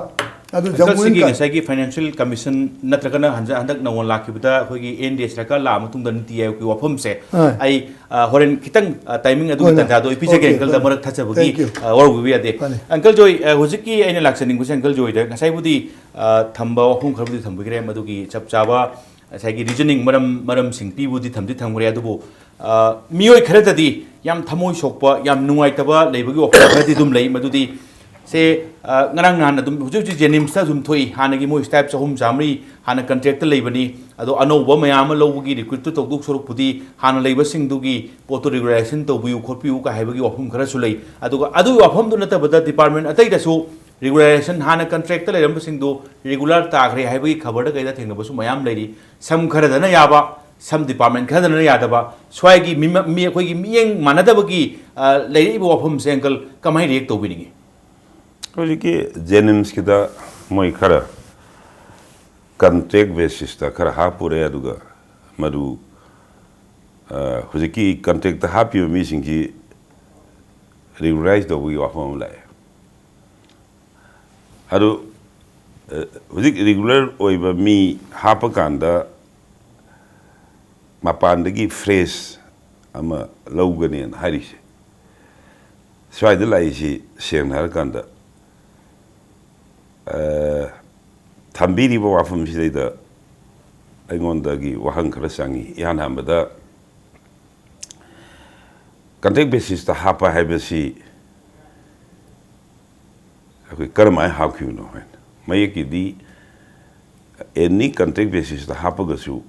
ꯑꯗꯨ ꯑꯪꯀꯜ, ꯖꯝꯃꯨ ꯑꯦꯟ ꯁꯤꯒꯤ ꯀꯥ- ꯉꯁꯥꯏꯒꯤ financial commission ꯅꯠꯇ꯭ꯔꯒꯅ ꯍꯟꯖ-, ꯍꯟꯗꯛ ꯅꯧꯅ ꯂꯥꯛꯈꯤꯕꯗ ꯑꯩꯈꯣꯏꯒꯤ NDA ꯁꯔꯀꯥꯔ ꯂꯥꯛꯑ ꯃꯇꯨꯡꯗ ꯅꯤꯇꯤ ꯑꯥꯌꯣꯒꯀꯤ ꯋꯥꯐꯝꯁꯦ, ꯑ꯫ ꯑꯩ, ꯑ, ꯍꯣꯔꯦꯟ ꯈꯤꯇꯪ, ꯑ, timing ꯑꯗꯨꯒꯤ ꯍꯣꯏ, ꯍꯣꯏ꯫ ꯇꯥꯟꯖꯥꯗꯣ ꯑꯩ ꯄꯤꯖꯒꯦ, Okay, ꯑꯪꯀꯜꯗ ꯐꯅꯤ꯫ ꯃꯔꯛ ꯊꯠꯆꯕꯒꯤ, Thank you. ꯑ, ꯋꯥꯔꯧꯕꯤꯕ ꯌꯥꯗꯦ꯫ ꯐꯅꯤ꯫ ꯑꯪꯀꯜ ꯖꯣꯏ, ꯑ, ꯍꯧꯖꯤꯛꯀꯤ ꯑꯩꯅ ꯂꯥꯛꯆꯅꯤꯡꯕꯁꯦ ꯑꯪꯀꯜ ꯖꯣꯏꯗ ꯉꯁꯥꯏꯕꯨꯗꯤ, ꯑ, ꯊꯝꯕ ꯋꯥꯐꯝ ꯈꯔꯕꯨꯗꯤ ꯊꯝꯕꯤꯈ꯭ꯔꯦ, ꯃꯗꯨꯒꯤ ꯆꯞ ꯆꯥꯕ ꯉꯁꯥꯏꯒꯤ reasoning ꯃꯔꯝ, ꯃꯔꯝꯁꯤꯡ ꯄꯤꯕꯨꯗꯤ ꯊꯝꯗꯤ ꯊꯝꯈ꯭ꯔꯦ, ꯑꯗꯨꯕꯨ, ꯑ, ꯃꯤꯑꯣꯏ ꯈꯔꯗꯗꯤ ꯌꯥꯝ ꯊꯃꯣꯏ ꯁꯣꯛꯄ, ꯌꯥꯝ ꯅꯨꯡꯉꯥꯏꯇꯕ ꯂꯩꯕꯒꯤ ꯋꯥꯐꯝ ꯈꯔꯗꯤ ꯑꯗꯨꯝ ꯂꯩ꯫ ꯃꯗꯨꯗꯤ ꯁꯦ, ꯑ, ꯉꯔꯥꯡ ꯅꯍꯥꯟ ꯑꯗꯨꯝ ꯍꯧꯖꯤꯛ ꯍꯧꯖꯤꯛ JNIMSꯇ ꯑꯗꯨꯝ ꯊꯣꯛꯏ, ꯍꯥꯟꯅꯒꯤ ꯃꯣꯏ staff ꯆꯍꯨꯝ ꯆꯥꯃꯔꯤ ꯍꯥꯟꯅ contractꯇ ꯂꯩꯕꯅꯤ, ꯑꯗꯣ ꯑꯅꯧꯕ ꯃꯌꯥꯝ ꯑꯃ ꯂꯧꯕꯒꯤ recruitꯇꯨ ꯇꯧꯗꯧ ꯁꯔꯨꯛꯄꯨꯗꯤ ꯍꯥꯟꯅ ꯂꯩꯕꯁꯤꯡꯗꯨꯒꯤ ꯄꯣꯠꯇꯨ regularization ꯇꯧꯕꯤꯌꯨ ꯈꯣꯠꯄꯤꯌꯨ ꯀꯥꯏ ꯍꯥꯏꯕꯒꯤ ꯋꯥꯐꯝ ꯈꯔꯁꯨ ꯂꯩ꯫ ꯑꯗꯨꯒ ꯑꯗꯨꯒꯤ ꯋꯥꯐꯝꯗꯨ ꯅꯠꯇꯕꯗ department ꯑꯇꯩꯗꯁꯨ regularization, ꯍꯥꯟꯅ contractꯇ ꯂꯩꯔꯝꯕꯁꯤꯡꯗꯨ regular ꯇꯥꯈ꯭ꯔꯦ ꯍꯥꯏꯕꯒꯤ ꯈꯕꯔꯗ ꯀꯩꯗ ꯊꯦꯡꯅꯕꯁꯨ ꯃꯌꯥꯝ ꯂꯩꯔꯤ꯫ Some ꯈꯔꯗꯅ ꯌꯥꯕ, some department ꯈꯔꯗꯅ ꯌꯥꯗꯕ, ꯁ꯭ꯋꯥꯏꯒꯤ ꯃꯤ-, ꯃꯤ-, ꯑꯩꯈꯣꯏꯒꯤ ꯃꯤꯠꯌꯦꯡ ꯃꯥꯟꯅꯗꯕꯒꯤ, ꯑ, ꯂꯩꯔꯛꯏꯕ ꯋꯥꯐꯝꯁꯦ ꯑꯪꯀꯜ ꯀꯃꯥꯏꯅ react ꯇꯧꯕꯤꯅꯤꯡꯉꯤ? ꯍꯧꯖꯤꯛꯀꯤ JNIMSꯀꯤꯗ ꯃꯣꯏ ꯈꯔ contract basisꯇ ꯈꯔ ꯍꯥꯞꯄꯨꯔꯦ, ꯑꯗꯨꯒ ꯃꯗꯨ, ꯑ, ꯍꯧꯖꯤꯛꯀꯤ contractꯇ ꯍꯥꯞꯄꯤꯕ ꯃꯤꯁꯤꯡꯁꯤ regularize ꯇꯧꯕꯒꯤ ꯋꯥꯐꯝ ꯑꯃ ꯂꯥꯛꯑꯦ꯫ ꯑꯗꯨ, ꯑ, ꯍꯧꯖꯤꯛ regular ꯑꯣꯏꯕ ꯃꯤ ꯍꯥꯞꯄꯀꯥꯟꯗ ꯃꯄꯥꯟꯗꯒꯤ fresh ꯑꯃ ꯂꯧꯒꯅꯦꯅ ꯍꯥꯏꯔꯤꯁꯦ, ꯁ꯭ꯋꯥꯏꯗ ꯂꯥꯛꯏꯁꯤ ꯁꯦꯡꯅ ꯍꯥꯏꯔꯀꯥꯟꯗ, ꯑ, ꯊꯝꯕꯤꯔꯤꯕ ꯋꯥꯐꯝꯁꯤꯗꯩꯗ ꯑꯩꯉꯣꯟꯗꯒꯤ ꯋꯥꯍꯪ ꯈꯔ ꯆꯪꯉꯤ꯫ ꯏꯍꯥꯟ ꯍꯥꯟꯕꯗ, contract basisꯇ ꯍꯥꯞꯄ ꯍꯥꯏꯕꯁꯤ ꯑꯩꯈꯣꯏ ꯀꯔꯝꯍꯥꯏꯅ ꯍꯥꯞꯈꯤꯕꯅꯣ ꯍꯥꯏꯅ? ꯃꯌꯦꯛꯀꯤꯗꯤ any contract basisꯇ ꯍꯥꯞꯄꯒꯁꯨ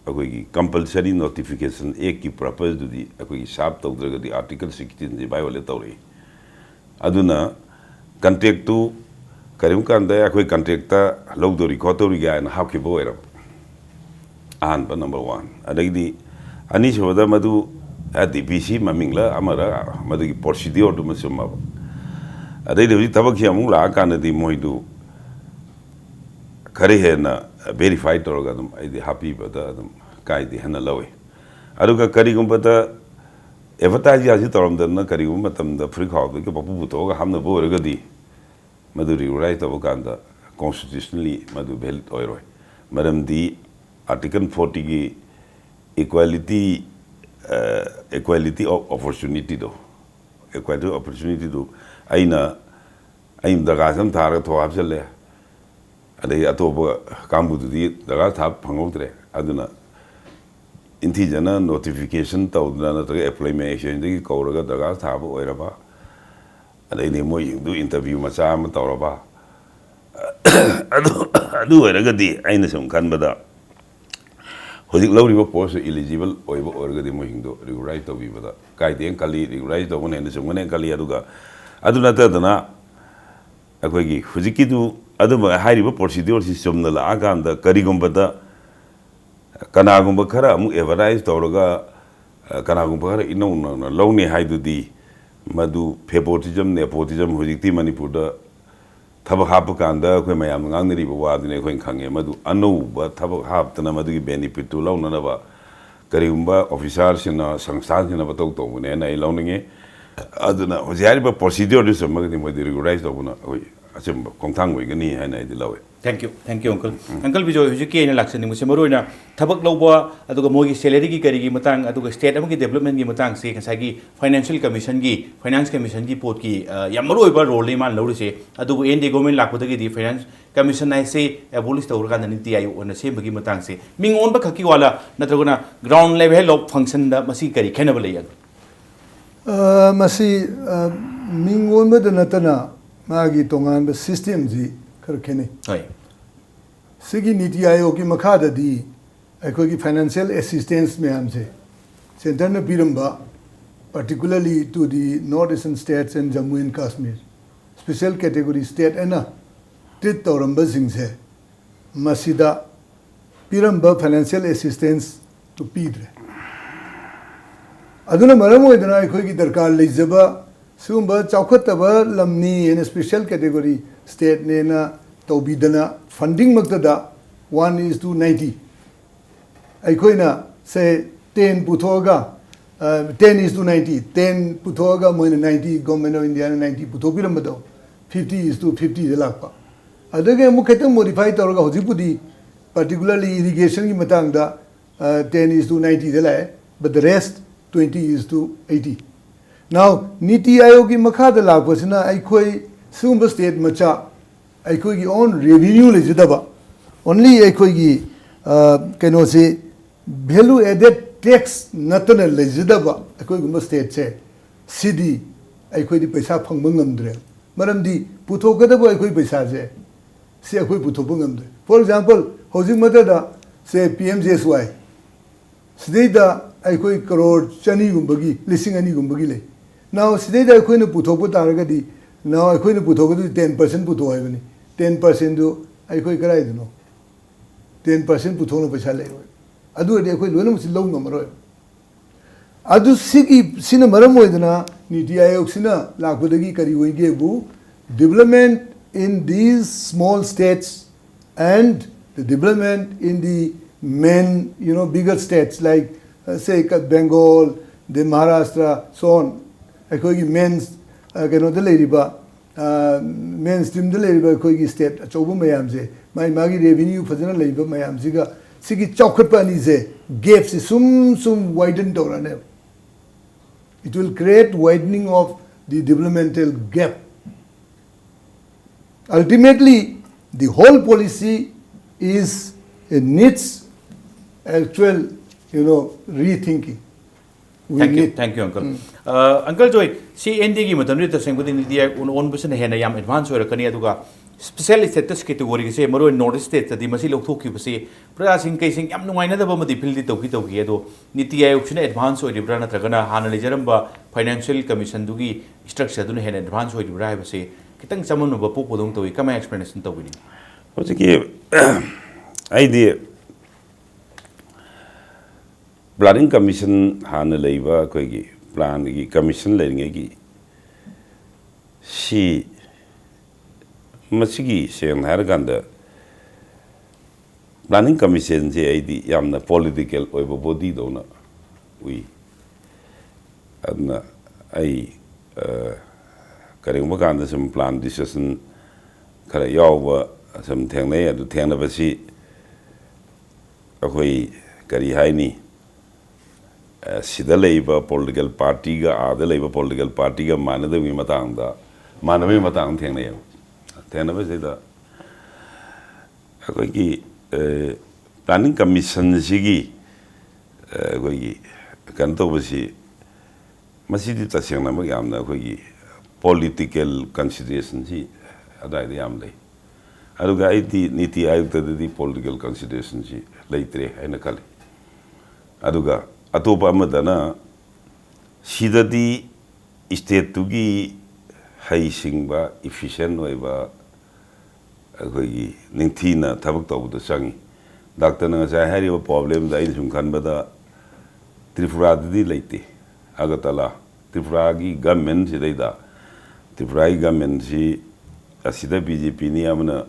ꯑꯩꯈꯣꯏꯒꯤ compulsory notification actꯀꯤ purposeꯗꯨꯗꯤ ꯑꯩꯈꯣꯏꯒꯤ serve ꯇꯧꯗ꯭ꯔꯒꯗꯤ article sixteenꯁꯦ violate ꯇꯧꯔꯛꯏ꯫ ꯑꯗꯨꯅ contractꯇꯨ ꯀꯔꯤꯒꯨꯝꯕ ꯀꯥꯟꯗ ꯑꯩꯈꯣꯏ contractꯇ ꯂꯧꯗꯧꯔꯤ ꯈꯣꯠꯇꯧꯔꯤ ꯀꯥꯏꯅ ꯍꯥꯞꯈꯤꯕ ꯑꯣꯏꯔꯕ꯫ ꯑꯍꯥꯟꯕ number one꯫ ꯑꯗꯒꯤꯗꯤ ꯑꯅꯤꯁꯨꯕꯗ ꯃꯗꯨ, ꯑ, DPC ꯃꯃꯤꯡꯂ ꯑꯃꯔ ꯃꯗꯨꯒꯤ procedureꯗꯨꯃ ꯆꯨꯝꯃꯕ꯫ ꯑꯗꯩꯗꯤ ꯍꯧꯖꯤꯛ ꯊꯕꯛꯁꯤ ꯑꯃꯨꯛ ꯂꯥꯛꯑꯀꯥꯟꯗꯗꯤ ꯃꯣꯏꯗꯨ ꯈꯔ ꯍꯦꯟꯅ verify ꯇꯧꯔꯒ ꯑꯗꯨꯝ ꯑꯩꯗꯤ ꯍꯥꯞꯄꯤꯕꯗ ꯑꯗꯨꯝ ꯀꯥꯏꯗꯦ ꯍꯥꯏꯅ ꯂꯧꯏ꯫ ꯑꯗꯨꯒ ꯀꯔꯤꯒꯨꯝꯕꯗ ꯑꯦꯗꯚꯔꯇꯥꯏꯖ ꯌꯥꯁꯤ ꯇꯧꯔꯝꯗꯅ ꯀꯔꯤꯒꯨꯝꯕ ꯃꯇꯝꯗ ꯐꯨꯔꯤꯠ ꯈꯥꯎꯗꯒꯤ ꯄꯪꯄꯨ ꯄꯨꯊꯣꯛꯑꯒ ꯍꯥꯞꯅꯕ ꯑꯣꯏꯔꯒꯗꯤ, ꯃꯗꯨ ꯔꯤꯒꯨꯂꯔꯥꯏꯖ ꯇꯧꯕ ꯀꯥꯟꯗ ꯀꯣꯟꯁꯇꯤꯇ꯭ꯌꯨꯁꯅꯦꯜꯂꯤ ꯃꯗꯨ ꯚꯦꯂꯤꯗ ꯑꯣꯏꯔꯣꯏ꯫ ꯃꯔꯝꯗꯤ ꯑꯥꯔꯇꯤꯀꯜ ꯐꯣꯔꯇꯤꯒꯤ ꯏꯀ꯭ꯋꯦꯂꯤꯇꯤ, ꯏꯀ꯭ꯋꯦꯂꯤꯇꯤ ꯑꯣꯐ ꯑꯣꯄꯣꯔꯆꯨꯅꯤꯇꯤꯗꯣ, ꯏꯀ꯭ꯋꯦꯂꯤꯇꯤ ꯑꯣꯐ ꯑꯣꯄꯣꯔꯆꯨꯅꯤꯇꯤꯗꯨ ꯑꯩꯅ, ꯑꯩꯅ ꯗꯔꯀꯥꯔ ꯑꯃ ꯊꯥꯔꯒ ꯊꯣꯛ ꯍꯥꯞꯆꯜꯂꯦ, ꯑꯗꯩ ꯑꯇꯣꯞꯄ ꯀꯥꯡꯕꯨꯗꯨꯗꯤ ꯗꯔꯀꯥꯔ ꯊꯥꯕ ꯐꯪꯍꯧꯗ꯭ꯔꯦ꯫ ꯑꯗꯨꯅ ꯏꯟꯊꯤꯖꯅ ꯅꯣꯇꯤꯐꯤꯀꯦꯁꯟ ꯇꯧꯗꯅ ꯅꯠꯇ꯭ꯔꯒ ꯑꯦꯝꯄ꯭ꯂꯣꯏꯃꯦꯟ ꯑꯦꯛꯁꯆꯦꯟꯖꯇꯒꯤ ꯀꯧꯔꯒ ꯗꯔꯀꯥꯔ ꯊꯥꯕ ꯑꯣꯏꯔꯕ, ꯑꯗꯩꯗꯤ ꯃꯣꯏꯁꯤꯡꯗꯨ ꯏꯟꯇꯔꯚ꯭ꯌꯨ ꯃꯆꯥ ꯑꯃ ꯇꯧꯔꯕ, ꯑꯗꯨ, ꯑꯗꯨ ꯑꯣꯏꯔꯒꯗꯤ ꯑꯩꯅ ꯁꯨꯝ ꯈꯟꯕꯗ ꯍꯧꯖꯤꯛ ꯂꯧꯔꯤꯕ ꯄꯣꯁꯇꯨ ꯏꯂꯤꯖꯤꯕꯜ ꯑꯣꯏꯕ ꯑꯣꯏꯔꯒꯗꯤ ꯃꯣꯏꯁꯤꯡꯗꯣ ꯔꯤꯒꯨꯂꯔꯥꯏꯖ ꯇꯧꯕꯤꯕꯗ ꯀꯥꯏꯗꯦꯅ ꯈꯜꯂꯤ, ꯔꯤꯒꯨꯂꯔꯥꯏꯖ ꯇꯧꯕꯅ ꯍꯦꯟꯅ ꯆꯨꯝꯒꯅꯦꯅ ꯈꯜꯂꯤ꯫ ꯑꯗꯨꯒ ꯑꯗꯨ ꯅꯠꯇꯗꯅ ꯑꯩꯈꯣꯏꯒꯤ ꯍꯧꯖꯤꯛꯀꯤꯗꯨ ꯑꯗꯨꯝꯕ ꯍꯥꯏꯔꯤꯕ ꯄ꯭ꯔꯣꯁꯤꯗ꯭ꯌꯨꯔꯁꯤ ꯆꯨꯝꯅ ꯂꯥꯛꯑꯀꯥꯟꯗ ꯀꯔꯤꯒꯨꯝꯕꯗ ꯀꯅꯥꯒꯨꯝꯕ ꯈꯔ ꯑꯃꯨꯛ ꯑꯦꯗꯚꯔꯇꯥꯏꯁ ꯇꯧꯔꯒ, ꯑ, ꯀꯅꯥꯒꯨꯝꯕ ꯈꯔ ꯏꯅꯧ ꯅꯧꯅ ꯂꯧꯅꯤ ꯍꯥꯏꯗꯨꯗꯤ ꯃꯗꯨ ꯐꯦꯄꯣꯇꯤꯖꯝ, ꯅꯦꯄꯣꯇꯤꯖꯝ ꯍꯧꯖꯤꯛꯇꯤ ꯃꯅꯤꯄꯨꯔꯗ ꯊꯕꯛ ꯍꯥꯞꯄ ꯀꯥꯟꯗ ꯑꯩꯈꯣꯏ ꯃꯌꯥꯝꯅ ꯉꯥꯡꯅꯔꯤꯕ ꯋꯥꯗꯨꯅꯤ ꯑꯩꯈꯣꯏꯅ ꯈꯪꯉꯦ꯫ ꯃꯗꯨ ꯑꯅꯧꯕ ꯊꯕꯛ ꯍꯥꯞꯇꯅ ꯃꯗꯨꯒꯤ ꯕꯦꯅꯤꯐꯤꯠꯇꯨ ꯂꯧꯅꯅꯕ ꯀꯔꯤꯒꯨꯝꯕ ꯑꯣꯐꯤꯁꯥꯔꯁꯤꯡꯅ, ꯁꯪꯁꯊꯥꯟꯁꯤꯡꯅ ꯃꯇꯧ ꯇꯧꯕꯅꯦꯅ ꯑꯩ ꯂꯧꯅꯤꯡꯉꯤ꯫ ꯑꯗꯨꯅ ꯍꯧꯖꯤꯛ ꯍꯥꯏꯔꯤꯕ ꯄ꯭ꯔꯣꯁꯤꯗ꯭ꯌꯨꯔꯗꯨ ꯆꯨꯝꯃꯒꯗꯤ ꯃꯣꯏꯗꯤ ꯔꯤꯒꯨꯂꯔꯥꯏꯖ ꯇꯧꯕꯅ ꯑꯩꯈꯣꯏ ꯑꯆꯨꯝꯕ ꯈꯣꯡꯊꯥꯡ ꯑꯣꯏꯒꯅꯤ ꯍꯥꯏꯅ ꯑꯩꯗꯤ ꯂꯧꯋꯦ꯫ Thank you, thank you, uncle. Uncle Bijoy, ꯍꯧꯖꯤꯛꯀꯤ ꯑꯩꯅ ꯂꯥꯛꯆꯅꯤꯡꯕꯁꯦ ꯃꯔꯨꯑꯣꯏꯅ ꯊꯕꯛ ꯂꯧꯕ ꯑꯗꯨꯒ ꯃꯣꯏꯒꯤ ꯁꯦꯂꯔꯤꯒꯤ ꯀꯔꯤꯒꯤ ꯃꯇꯥꯡ ꯑꯗꯨꯒ ꯁ꯭ꯇꯦꯠ ꯑꯃꯒꯤ ꯗꯦꯕꯂꯞꯃꯦꯟꯒꯤ ꯃꯇꯥꯡꯁꯦ ꯉꯁꯥꯏꯒꯤ ꯐꯥꯏꯅꯥꯟꯁꯤꯌꯦꯜ ꯀꯃꯤꯁꯟꯒꯤ, ꯐꯥꯏꯅꯥꯟꯁ ꯀꯃꯤꯁꯟꯒꯤ ꯄꯣꯠꯀꯤ, ꯑ, ꯌꯥꯝ ꯃꯔꯨꯑꯣꯏꯕ ꯔꯣꯜꯅꯤ ꯃꯥꯅ ꯂꯧꯔꯤꯁꯦ꯫ ꯑꯗꯨꯕꯨ ꯑꯦꯟ ꯗꯤ ꯑꯦ ꯒꯣꯔꯃꯦꯟ ꯂꯥꯛꯄꯗꯒꯤꯗꯤ ꯐꯥꯏꯅꯥꯟꯁ ꯀꯃꯤꯁꯟ ꯍꯥꯏꯁꯦ ꯑꯦꯕꯣꯂꯤꯁ ꯇꯧꯔꯀꯥꯟꯗ ꯅꯤꯇꯤ ꯑꯥꯌꯣꯒ ꯑꯣꯏꯅ ꯁꯦꯝꯕꯒꯤ ꯃꯇꯥꯡꯁꯦ, ꯃꯤꯡ ꯑꯣꯟꯕ ꯈꯛꯀꯤ ꯋꯥꯂ ꯅꯠꯇ꯭ꯔꯒꯅ ꯒ꯭ꯔꯥꯎꯟ ꯂꯦꯚꯦꯜ ꯑꯣꯐ ꯐꯪꯁꯟꯗ ꯃꯁꯤ ꯀꯔꯤ ꯈꯦꯠꯅꯕ ꯂꯩ? ꯑ, ꯃꯁꯤ, ꯑ, ꯃꯤꯡ ꯑꯣꯟꯕꯗ ꯅꯠꯇꯅ ꯃꯥꯒꯤ ꯇꯣꯉꯥꯟꯕ ꯁꯤꯁꯇꯦꯝꯁꯤ ꯈꯔ ꯈꯦꯠꯅꯩ꯫ ꯍꯣꯏ꯫ ꯁꯤꯒꯤ ꯅꯤꯇꯤ ꯑꯥꯌꯣꯒꯀꯤ ꯃꯈꯥꯗꯗꯤ ꯑꯩꯈꯣꯏꯒꯤ ꯐꯥꯏꯅꯥꯟꯁꯤꯌꯦꯜ ꯑꯦꯁꯤꯁꯇꯦꯟꯁ ꯃꯌꯥꯝꯁꯦ ꯁꯦꯟꯇꯔꯅ ꯄꯤꯔꯝꯕ, particularly to the North Eastern States and Jammu and Kashmir, special category state ꯑꯅ treat ꯇꯧꯔꯝꯕꯁꯤꯡꯁꯦ ꯃꯁꯤꯗ ꯄꯤꯔꯝꯕ ꯐꯥꯏꯅꯥꯟꯁꯤꯌꯦꯜ ꯑꯦꯁꯤꯁꯇꯦꯟꯁꯇꯨ ꯄꯤꯗ꯭ꯔꯦ꯫ ꯑꯗꯨꯅ ꯃꯔꯝ ꯑꯣꯏꯗꯅ ꯑꯩꯈꯣꯏꯒꯤ ꯗꯔꯀꯥꯔ ꯂꯩꯖꯕ ꯁꯤꯒꯨꯝꯕ ꯆꯥꯎꯈꯠꯇꯕ ꯂꯝꯅꯤ ꯍꯥꯏꯅ special category stateꯅꯦꯅ ꯇꯧꯕꯤꯗꯅ fundingꯃꯛꯇꯗ one is to ninety ꯑꯩꯈꯣꯏꯅ say ten ꯄꯨꯊꯣꯛꯑꯒ ten is to ninety, ten ꯄꯨꯊꯣꯛꯑꯒ ꯃꯣꯏꯅ ninety, Government of Indiaꯅ ninety ꯄꯨꯊꯣꯛꯄꯤꯔꯝꯕꯗꯣ fifty is to fiftyꯗ ꯂꯥꯛꯄ꯫ ꯑꯗꯨꯗꯒꯤ ꯑꯃꯨꯛ ꯈꯤꯇꯪ modify ꯇꯧꯔꯒ ꯍꯧꯖꯤꯛꯄꯨꯗꯤ particularly irrigationꯒꯤ ꯃꯇꯥꯡꯗ ten is to ninetyꯗ ꯂꯥꯛꯑꯦ, but the rest twenty is to eighty꯫ Now, NITI Aayogꯒꯤ ꯃꯈꯥꯗ ꯂꯥꯛꯄꯁꯤꯅ ꯑꯩꯈꯣꯏ ꯁꯤꯒꯨꯝꯕ state ꯃꯆꯥ, ꯑꯩꯈꯣꯏꯒꯤ own revenue ꯂꯩꯖꯗꯕ, only ꯑꯩꯈꯣꯏꯒꯤ ꯀꯩꯅꯣꯁꯤ value added tax ꯅꯠꯇꯅ ꯂꯩꯖꯗꯕ ꯑꯩꯈꯣꯏꯒꯨꯝꯕ stateꯁꯦ, ꯁꯤꯗꯤ ꯑꯩꯈꯣꯏꯗꯤ ꯄꯩꯁꯥ ꯐꯪꯕ ꯉꯝꯗ꯭ꯔꯦ꯫ ꯃꯔꯝꯗꯤ ꯄꯨꯊꯣꯛꯀꯗꯕ ꯑꯩꯈꯣꯏ ꯄꯩꯁꯥꯁꯦ ꯁꯤ ꯑꯩꯈꯣꯏ ꯄꯨꯊꯣꯛꯄ ꯉꯝꯗ꯭ꯔꯦ꯫ For example, ꯍꯧꯖꯤꯛ ꯃꯇꯝꯗ ꯁꯦ ꯄꯤ ꯑꯦꯝ ꯖꯤ ꯑꯦꯁ ꯋꯥꯏ ꯁꯤꯗꯩꯗ ꯑꯩꯈꯣꯏ ꯀꯔꯣꯔ ꯆꯅꯤꯒꯨꯝꯕꯒꯤ, ꯂꯤꯁꯤꯡ ꯑꯅꯤꯒꯨꯝꯕꯒꯤ ꯂꯩ꯫ Now ꯁꯤꯗꯩꯗ ꯑꯩꯈꯣꯏꯅ ꯄꯨꯊꯣꯛꯄ ꯇꯥꯔꯒꯗꯤ, now ꯑꯩꯈꯣꯏꯅ ꯄꯨꯊꯣꯛꯀꯗꯣꯏ ten percent ꯄꯨꯊꯣꯛ ꯍꯥꯏꯕꯅꯤ꯫ Ten percentꯗꯨ ꯑꯩꯈꯣꯏ ꯀꯗꯥꯏꯗꯅꯣ? Ten percent ꯄꯨꯊꯣꯛꯅꯕ ꯄꯩꯁꯥ ꯂꯩꯔꯣꯏ꯫ ꯑꯗꯨ ꯑꯣꯏꯔꯗꯤ ꯑꯩꯈꯣꯏ ꯂꯣꯏꯅꯃꯛꯁꯤ ꯂꯧ ꯉꯝꯃꯔꯣꯏ꯫ ꯑꯗꯨ ꯁꯤꯒꯤ, ꯁꯤꯅ ꯃꯔꯝ ꯑꯣꯏꯗꯅ NITI Aayogꯁꯤꯅ ꯂꯥꯛꯄꯗꯒꯤ ꯀꯔꯤ ꯑꯣꯏꯒꯦꯕꯨ, development in these small states and the development in the main, you know, bigger states like, uh, say, Bengal, the Maharashtra, so on, ꯑꯩꯈꯣꯏꯒꯤ main, uh, ꯀꯩꯅꯣꯗ ꯂꯩꯔꯤꯕ, main streamꯗ ꯂꯩꯔꯤꯕ ꯑꯩꯈꯣꯏꯒꯤ state ꯑꯆꯧꯕ ꯃꯌꯥꯝꯁꯦ, ꯃꯥꯒꯤ ꯃꯥꯒꯤ revenue ꯐꯖꯅ ꯂꯩꯕ ꯃꯌꯥꯝꯁꯤꯒ ꯁꯤꯒꯤ ꯆꯥꯎꯈꯠꯄ ꯑꯅꯤꯁꯦ, gapꯁꯦ ꯁꯨꯝ ꯁꯨꯝ widen ꯇꯧꯔꯛꯑꯅꯦꯕ꯫ It will create widening of the developmental gap. Ultimately, the whole policy is, it needs actual, you know, rethinking. We Thank you, need thank you, uncle. Uh, Uncle Joy, ꯁꯤ N ꯗꯤꯒꯤ ꯃꯇꯝꯗꯗꯤ ꯇꯁꯦꯡꯕꯗꯤ ꯅꯤꯇꯤ ꯑꯥꯌꯣꯒ ꯑꯣꯟꯕꯁꯤꯅ ꯍꯦꯟꯅ ꯌꯥꯝ advance ꯑꯣꯏꯔꯛꯀꯅꯤ꯫ ꯑꯗꯨꯒ special status categoryꯒꯁꯦ, ꯃꯔꯨꯑꯣꯏꯅ North East stateꯇꯗꯤ ꯃꯁꯤ ꯂꯧꯊꯣꯛꯈꯤꯕꯁꯦ ꯄ꯭ꯔꯖꯥꯁꯤꯡ ꯀꯩꯁꯤꯡ ꯌꯥꯝ ꯅꯨꯡꯉꯥꯏꯅꯗꯕ ꯑꯃꯗꯤ feelꯗꯤ ꯇꯧꯈꯤ ꯇꯧꯈꯤ꯫ ꯑꯗꯣ ꯅꯤꯇꯤ ꯑꯥꯌꯣꯒꯁꯤꯅ advance ꯑꯣꯏꯔꯤꯕ꯭ꯔꯥ, ꯅꯠꯇ꯭ꯔꯒꯅ ꯍꯥꯟꯅ ꯂꯩꯖꯔꯝꯕ financial commissionꯗꯨꯒꯤ structureꯗꯨꯅ ꯍꯦꯟꯅ advance ꯑꯣꯏꯔꯤꯕ꯭ꯔꯥ ꯍꯥꯏꯕꯁꯦ ꯈꯤꯇꯪ ꯆꯃꯝꯅꯕ ꯄꯣꯛꯄꯗꯧꯅ ꯇꯧꯏ꯫ ꯀꯃꯥꯏꯅ explanation ꯇꯧꯕꯤꯅꯤꯡꯉꯤ? ꯍꯧꯖꯤꯛꯀꯤ ꯑꯩꯗꯤ planning commission, ꯍꯥꯟꯅ ꯂꯩꯕ ꯑꯩꯈꯣꯏꯒꯤ planꯒꯤ commission ꯂꯩꯔꯤꯉꯩꯒꯤ ꯁꯤ, ꯃꯁꯤꯒꯤ ꯁꯦꯡꯅ ꯍꯥꯏꯔꯀꯥꯟꯗ planning commissionꯁꯦ ꯑꯩꯗꯤ ꯌꯥꯝꯅ political ꯑꯣꯏꯕ bodyꯗꯧꯅ ꯎꯏ꯫ ꯑꯗꯨꯅ ꯑꯩ, ꯑ, ꯀꯔꯤꯒꯨꯝꯕ ꯀꯥꯟꯗ ꯁꯨꯝ plan discussion ꯈꯔ ꯌꯥꯎꯕ ꯁꯨꯝ ꯊꯦꯡꯅꯩ꯫ ꯑꯗꯨ ꯊꯦꯡꯅꯕꯁꯤ ꯑꯩꯈꯣꯏ ꯀꯔꯤ ꯍꯥꯏꯅꯤ, ꯑ, ꯁꯤꯗ ꯂꯩꯕ political partyꯒ ꯑꯥꯗ ꯂꯩꯕ political partyꯒ ꯃꯥꯟꯅꯗꯕꯒꯤ ꯃꯇꯥꯡꯗ, ꯃꯥꯟꯅꯕꯒꯤ ꯃꯇꯥꯡꯗ ꯊꯦꯡꯅꯩꯌꯦꯕ꯫ ꯊꯦꯡꯅꯕꯁꯤꯗ ꯑꯩꯈꯣꯏꯒꯤ, ꯑ, planning commissionꯁꯤꯒꯤ, ꯑ, ꯑꯩꯈꯣꯏꯒꯤ ꯀꯩꯅꯣ ꯇꯧꯕꯁꯤ, ꯃꯁꯤꯗꯤ ꯇꯁꯦꯡꯅꯃꯛ ꯌꯥꯝꯅ ꯑꯩꯈꯣꯏꯒꯤ political considerationꯁꯤ ꯑꯗꯨꯋꯥꯏꯗ ꯌꯥꯝ ꯂꯩ꯫ ꯑꯗꯨꯒ ꯑꯩꯗꯤ ꯅꯤꯇꯤ ꯑꯥꯌꯣꯒꯇꯗꯤ political considerationꯁꯤ ꯂꯩꯇ꯭ꯔꯦ ꯍꯥꯏꯅ ꯈꯜꯂꯤ꯫ ꯑꯗꯨꯒ ꯑꯇꯣꯞꯄ ꯑꯃꯗꯅ ꯁꯤꯗꯗꯤ stateꯇꯨꯒꯤ ꯍꯩꯁꯤꯡꯕ, efficient ꯑꯣꯏꯕ, ꯑꯩꯈꯣꯏꯒꯤ ꯅꯤꯡꯊꯤꯅ ꯊꯕꯛ ꯇꯧꯕꯗ ꯆꯪꯉꯤ꯫ ꯗꯥꯛꯇꯔꯅ ꯉꯁꯥꯏ ꯍꯥꯏꯔꯤꯕ problemꯗ ꯑꯩꯅ ꯁꯨꯝ ꯈꯟꯕꯗ ꯇ꯭ꯔꯤꯄꯨꯔꯥꯗꯗꯤ ꯂꯩꯇꯦ꯫ ꯑꯒꯔꯇꯂꯥ, ꯇ꯭ꯔꯤꯄꯨꯔꯥꯒꯤ governmentꯁꯤꯗꯩꯗ, ꯇ꯭ꯔꯤꯄꯨꯔꯥꯒꯤ governmentꯁꯤ ꯑꯁꯤꯗ BJPꯅꯤ ꯑꯃꯅ,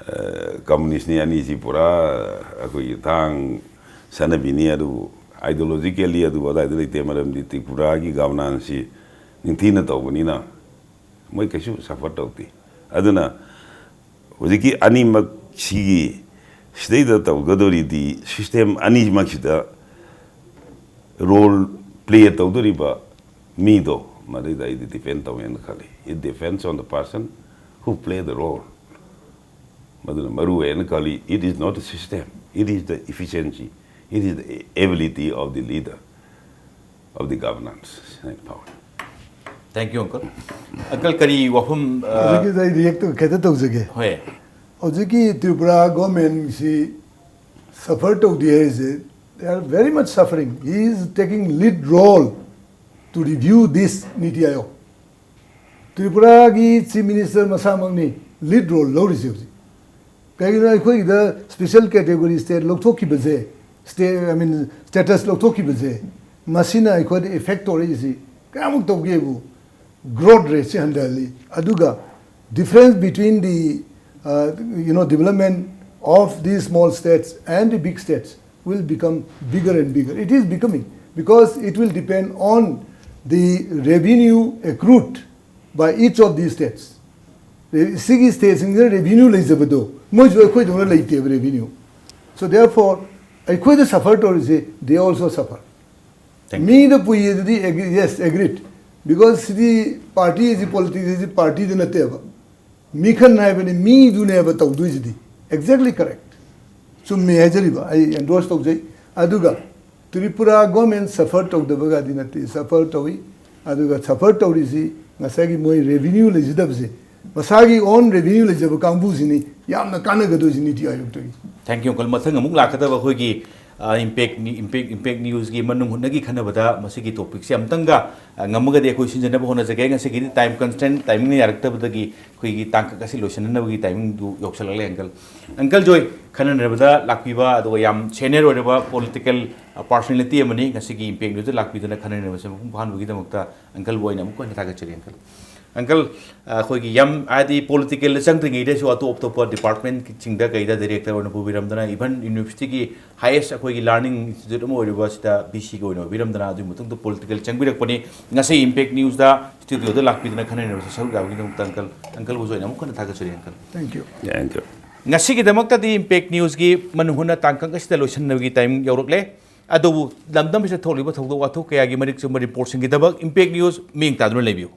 ꯑ, communistꯅꯤ, ꯑꯅꯤꯁꯤ ꯄꯨꯔꯥ ꯑꯩꯈꯣꯏꯒꯤ ꯊꯥꯡ ꯁꯅꯕꯤꯅꯤ꯫ ꯑꯗꯨꯕꯨ ideologically ꯑꯗꯨ ꯑꯗꯥꯏꯗ ꯂꯩꯇꯦ, ꯃꯔꯝꯗꯤ ꯇ꯭ꯔꯤꯄꯨꯔꯥꯒꯤ governancesꯁꯤ ꯅꯤꯡꯊꯤꯅ ꯇꯧꯕꯅꯤꯅ ꯃꯣꯏ ꯀꯩꯁꯨ suffer ꯇꯧꯗꯦ꯫ ꯑꯗꯨꯅ ꯍꯧꯖꯤꯛꯀꯤ ꯑꯅꯤꯃꯛ ꯁꯤꯒꯤ ꯁꯤꯗꯩꯗ ꯇꯧꯒꯗꯧꯔꯤꯗꯤ system ꯑꯅꯤꯃꯛꯁꯤꯗ role play ꯇꯧꯗꯣꯔꯤꯕ ꯃꯤꯗꯣ ꯃꯗꯩꯗ ꯑꯩꯗꯤ depend ꯇꯧꯋꯦꯅ ꯈꯜꯂꯤ꯫ It depends on the person who play the role꯫ ꯃꯗꯨꯅ ꯃꯔꯨ ꯑꯣꯏꯅ ꯈꯜꯂꯤ, it is not the system, it is the efficiency, it is the ability of the leader, of the governance ꯍꯥꯏꯅ ꯐꯥꯎꯏ꯫ Thank you, uncle. Uncle, ꯀꯔꯤ ꯋꯥꯐꯝ, ꯑ, ꯍꯧꯖꯤꯛꯀꯤꯗ ꯑꯩ react ꯈꯤꯇ ꯇꯧꯖꯒꯦ꯫ ꯍꯣꯏ꯫ ꯍꯧꯖꯤꯛꯀꯤ ꯇ꯭ꯔꯤꯄꯨꯔꯥ governmentꯁꯤ suffer ꯇꯧꯗꯦ ꯍꯥꯏꯔꯤꯁꯦ, they are very much suffering. He is taking lead role to review this NITI Aayog. ꯇ꯭ꯔꯤꯄꯨꯔꯥꯒꯤ chief minister ꯃꯁꯥꯃꯛꯅꯤ lead role ꯂꯧꯔꯤꯁꯦ ꯍꯧꯖꯤꯛ꯫ ꯀꯩꯒꯤꯅꯣ, ꯑꯩꯈꯣꯏꯒꯤꯗ special category state ꯂꯧꯊꯣꯛꯈꯤꯕꯁꯦ, state, I mean, status ꯂꯧꯊꯣꯛꯈꯤꯕꯁꯦ, ꯃꯁꯤꯅ ꯑꯩꯈꯣꯏꯗ effect ꯇꯧꯔꯛꯏꯁꯤ ꯀꯌꯥꯃꯨꯛ ꯇꯧꯒꯦꯕꯨ, growth rateꯁꯤ ꯍꯟꯊꯍꯜꯂꯤ꯫ ꯑꯗꯨꯒ difference between the, uh, you know, development of these small states and the big states will become bigger and bigger. It is becoming, because it will depend on The revenue accrued by each of these states. ꯁꯤꯒꯤ ꯁ꯭ꯇꯦꯠꯁꯤꯡꯁꯤꯅ revenue ꯂꯩꯖꯕꯗꯣ ꯃꯣꯏꯁꯨ ꯑꯩꯈꯣꯏꯗꯧꯅ ꯂꯩꯇꯦꯕ revenue. So therefore ꯑꯩꯈꯣꯏꯗ shepherd ꯇꯧꯔꯤꯁꯦ they also suffer. Thank you. ꯃꯤꯗ ꯄꯨꯏꯌꯦ ꯑꯗꯨꯗꯤ, yes, agreed, because ꯁꯤꯗꯤ party ꯑꯁꯤ, politics ꯑꯁꯤ ꯄꯥꯔꯇꯤꯗ ꯅꯠꯇꯦꯕ, ꯃꯤꯈꯜ ꯍꯥꯏꯕꯅꯤ, ꯃꯤꯗꯨꯅꯦꯕ ꯇꯧꯗꯣꯏꯁꯤꯗꯤ. Exactly correct. ꯆꯨꯝꯃꯦ ꯍꯥꯏꯖꯔꯤꯕ, ꯑꯩ ꯑꯦꯟꯗꯣꯔꯁ ꯇꯧꯖꯩ. ꯑꯗꯨꯒ ꯇ꯭ꯔꯤꯄꯨꯔꯥ ꯒꯣꯔꯃꯦꯟ ꯁꯐꯔ ꯇꯧꯗꯕꯒꯗꯤ ꯅꯠꯇꯦ, ꯁꯐꯔ ꯇꯧꯏ. ꯑꯗꯨꯒ ꯁꯐꯔ ꯇꯧꯔꯤꯁꯤ ꯉꯁꯥꯏꯒꯤ ꯃꯣꯏ ꯔꯦꯚꯤꯅ꯭ꯌꯨ ꯂꯩꯖꯗꯕꯁꯦ, ꯃꯁꯥꯒꯤ ꯑꯣꯟ ꯔꯦꯚꯤꯅ꯭ꯌꯨ ꯂꯩꯖꯕ ꯀꯥꯡꯕꯨꯁꯤꯅꯤ ꯌꯥꯝꯅ ꯀꯥꯟꯅꯒꯗꯣꯏꯁꯤ ꯅꯤꯇꯤ ꯑꯥꯌꯣꯒꯇꯒꯤ. Thank you, uncle. ꯃꯊꯪ ꯑꯃꯨꯛ ꯂꯥꯛꯀꯗꯕ ꯑꯩꯈꯣꯏꯒꯤ ꯏꯝꯄꯦꯛ ꯏꯝꯄꯦꯛ ꯏꯝꯄꯦꯛ ꯅ꯭ꯌꯨꯁꯀꯤ ꯃꯅꯨꯡ ꯍꯨꯠꯅꯒꯤ ꯈꯟꯅꯕꯗ ꯃꯁꯤꯒꯤ ꯇꯣꯄꯤꯛꯁꯦ ꯑꯃꯨꯛꯇꯪꯒ ꯑ, ꯉꯝꯃꯒꯗꯤ ꯑꯩꯈꯣꯏ ꯁꯤꯟꯖꯅꯕ ꯍꯣꯠꯅꯖꯒꯦ. ꯉꯁꯤꯒꯤꯗꯤ ꯇꯥꯏꯝ ꯀꯟꯁꯇ꯭ꯔꯦꯟ, ꯇꯥꯏꯃꯤꯡꯅ ꯌꯥꯔꯛꯇꯕꯗꯒꯤ ꯑꯩꯈꯣꯏꯒꯤ ꯇꯥꯡꯀꯛ ꯑꯁꯤ ꯂꯣꯏꯁꯤꯟꯅꯅꯕꯒꯤ ꯇꯥꯏꯃꯤꯡꯗꯨ ꯌꯧꯁꯜꯂꯛꯂꯦ, ꯑꯪꯀꯜ. ꯑꯪꯀꯜ ꯖꯣꯏ, ꯈꯟꯅꯅꯕꯗ ꯂꯥꯛꯄꯤꯕ ꯑꯗꯨꯒ ꯌꯥꯝ ꯁꯦꯅꯤꯌꯔ ꯑꯣꯏꯔꯕ ꯄꯣꯂꯤꯇꯤꯀꯦꯜ ꯄꯥꯔꯁꯣꯅꯦꯂꯤꯇꯤ ꯑꯃꯅꯤ. ꯉꯁꯤꯒꯤ ꯏꯝꯄꯦꯛ ꯅ꯭ꯌꯨꯁꯇ ꯂꯥꯛꯄꯤꯗꯨꯅ ꯈꯟꯅꯅꯕꯁꯦ ꯃꯄꯨꯡ ꯐꯥꯍꯟꯕꯒꯤꯗꯃꯛꯇ ꯑꯪꯀꯜꯕꯨ ꯑꯩꯅ ꯑꯃꯨꯛꯀ ꯍꯟꯅ ꯊꯥꯒꯠꯆꯔꯤ, ꯑꯪꯀꯜ. ꯑꯪꯀꯜ, ꯑꯩꯈꯣꯏꯒꯤ ꯌꯥꯝ, ꯍꯥꯏꯗꯤ, ꯄꯣꯂꯤꯇꯤꯀꯦꯜꯗ ꯆꯪꯗ꯭ꯔꯤꯉꯩꯗꯁꯨ ꯑꯇꯣꯞ ꯑꯇꯣꯞꯄ ꯗꯤꯄꯥꯔꯠꯃꯦꯟꯁꯤꯡꯗ ꯀꯩꯗ ꯗꯥꯏꯔꯦꯛꯇꯔ ꯑꯣꯏꯅ ꯄꯨꯕꯤꯔꯝꯗꯅ, ꯏꯚꯟ ꯌꯨꯅꯤꯚꯔꯁꯤꯇꯤꯒꯤ ꯍꯥꯏꯌꯦꯁ ꯑꯩꯈꯣꯏꯒꯤ ꯂꯔꯅꯤꯡ ꯏꯟꯁꯇꯤꯇ꯭ꯌꯨꯠ ꯑꯃ ꯑꯣꯏꯔꯤꯕ ꯁꯤꯗ ꯚꯤ ꯁꯤꯒ ꯑꯣꯏꯅ ꯑꯣꯏꯕꯤꯔꯝꯗꯅ, ꯑꯗꯨꯒꯤ ꯃꯇꯨꯡꯗ ꯄꯣꯂꯤꯇꯤꯀꯦꯜ ꯆꯪꯕꯤꯔꯛꯄꯅꯤ. ꯉꯁꯤ ꯏꯝꯄꯦꯛ ꯅ꯭ꯌꯨꯁꯇ ꯁ꯭ꯇꯨꯗꯤꯑꯣꯗ ꯂꯥꯛꯄꯤꯗꯨꯅ ꯈꯟꯅꯅꯕꯁꯦ ꯁꯔꯨꯛ ꯌꯥꯕꯒꯤꯗꯃꯛꯇ ꯑꯪꯀꯜ, ꯑꯪꯀꯜꯕꯨꯁꯨ ꯑꯩꯅ ꯑꯃꯨꯛ ꯍꯟꯅ ꯊꯥꯒꯠꯆꯔꯤ, uncle. Thank you. Thank you. ꯉꯁꯤꯒꯤꯗꯃꯛꯇꯗꯤ ꯏꯝꯄꯦꯛ ꯅ꯭ꯌꯨꯁꯀꯤ ꯃꯅꯨꯡ ꯍꯨꯠꯅ ꯇꯥꯡꯀꯛ ꯑꯁꯤꯗ ꯂꯣꯏꯁꯤꯟꯅꯕꯒꯤ ꯇꯥꯏꯃꯤꯡ ꯌꯧꯔꯛꯂꯦ. ꯑꯗꯨꯕꯨ ꯂꯝꯗꯝꯁꯤꯗ ꯊꯣꯛꯂꯤꯕ ꯊꯧꯗꯣꯛ ꯋꯥꯊꯣꯛ ꯀꯌꯥꯒꯤ ꯃꯔꯤꯛ ꯆꯨꯝꯕ ꯔꯤꯄꯣꯔꯠꯁꯤꯡꯒꯤꯗꯃꯛ ꯏꯝꯄꯦꯛ ꯅ꯭ꯌꯨꯁ ꯃꯤꯠꯌꯦꯡ ꯇꯥꯗꯨꯅ ꯂꯩꯕꯤꯌꯨ꯫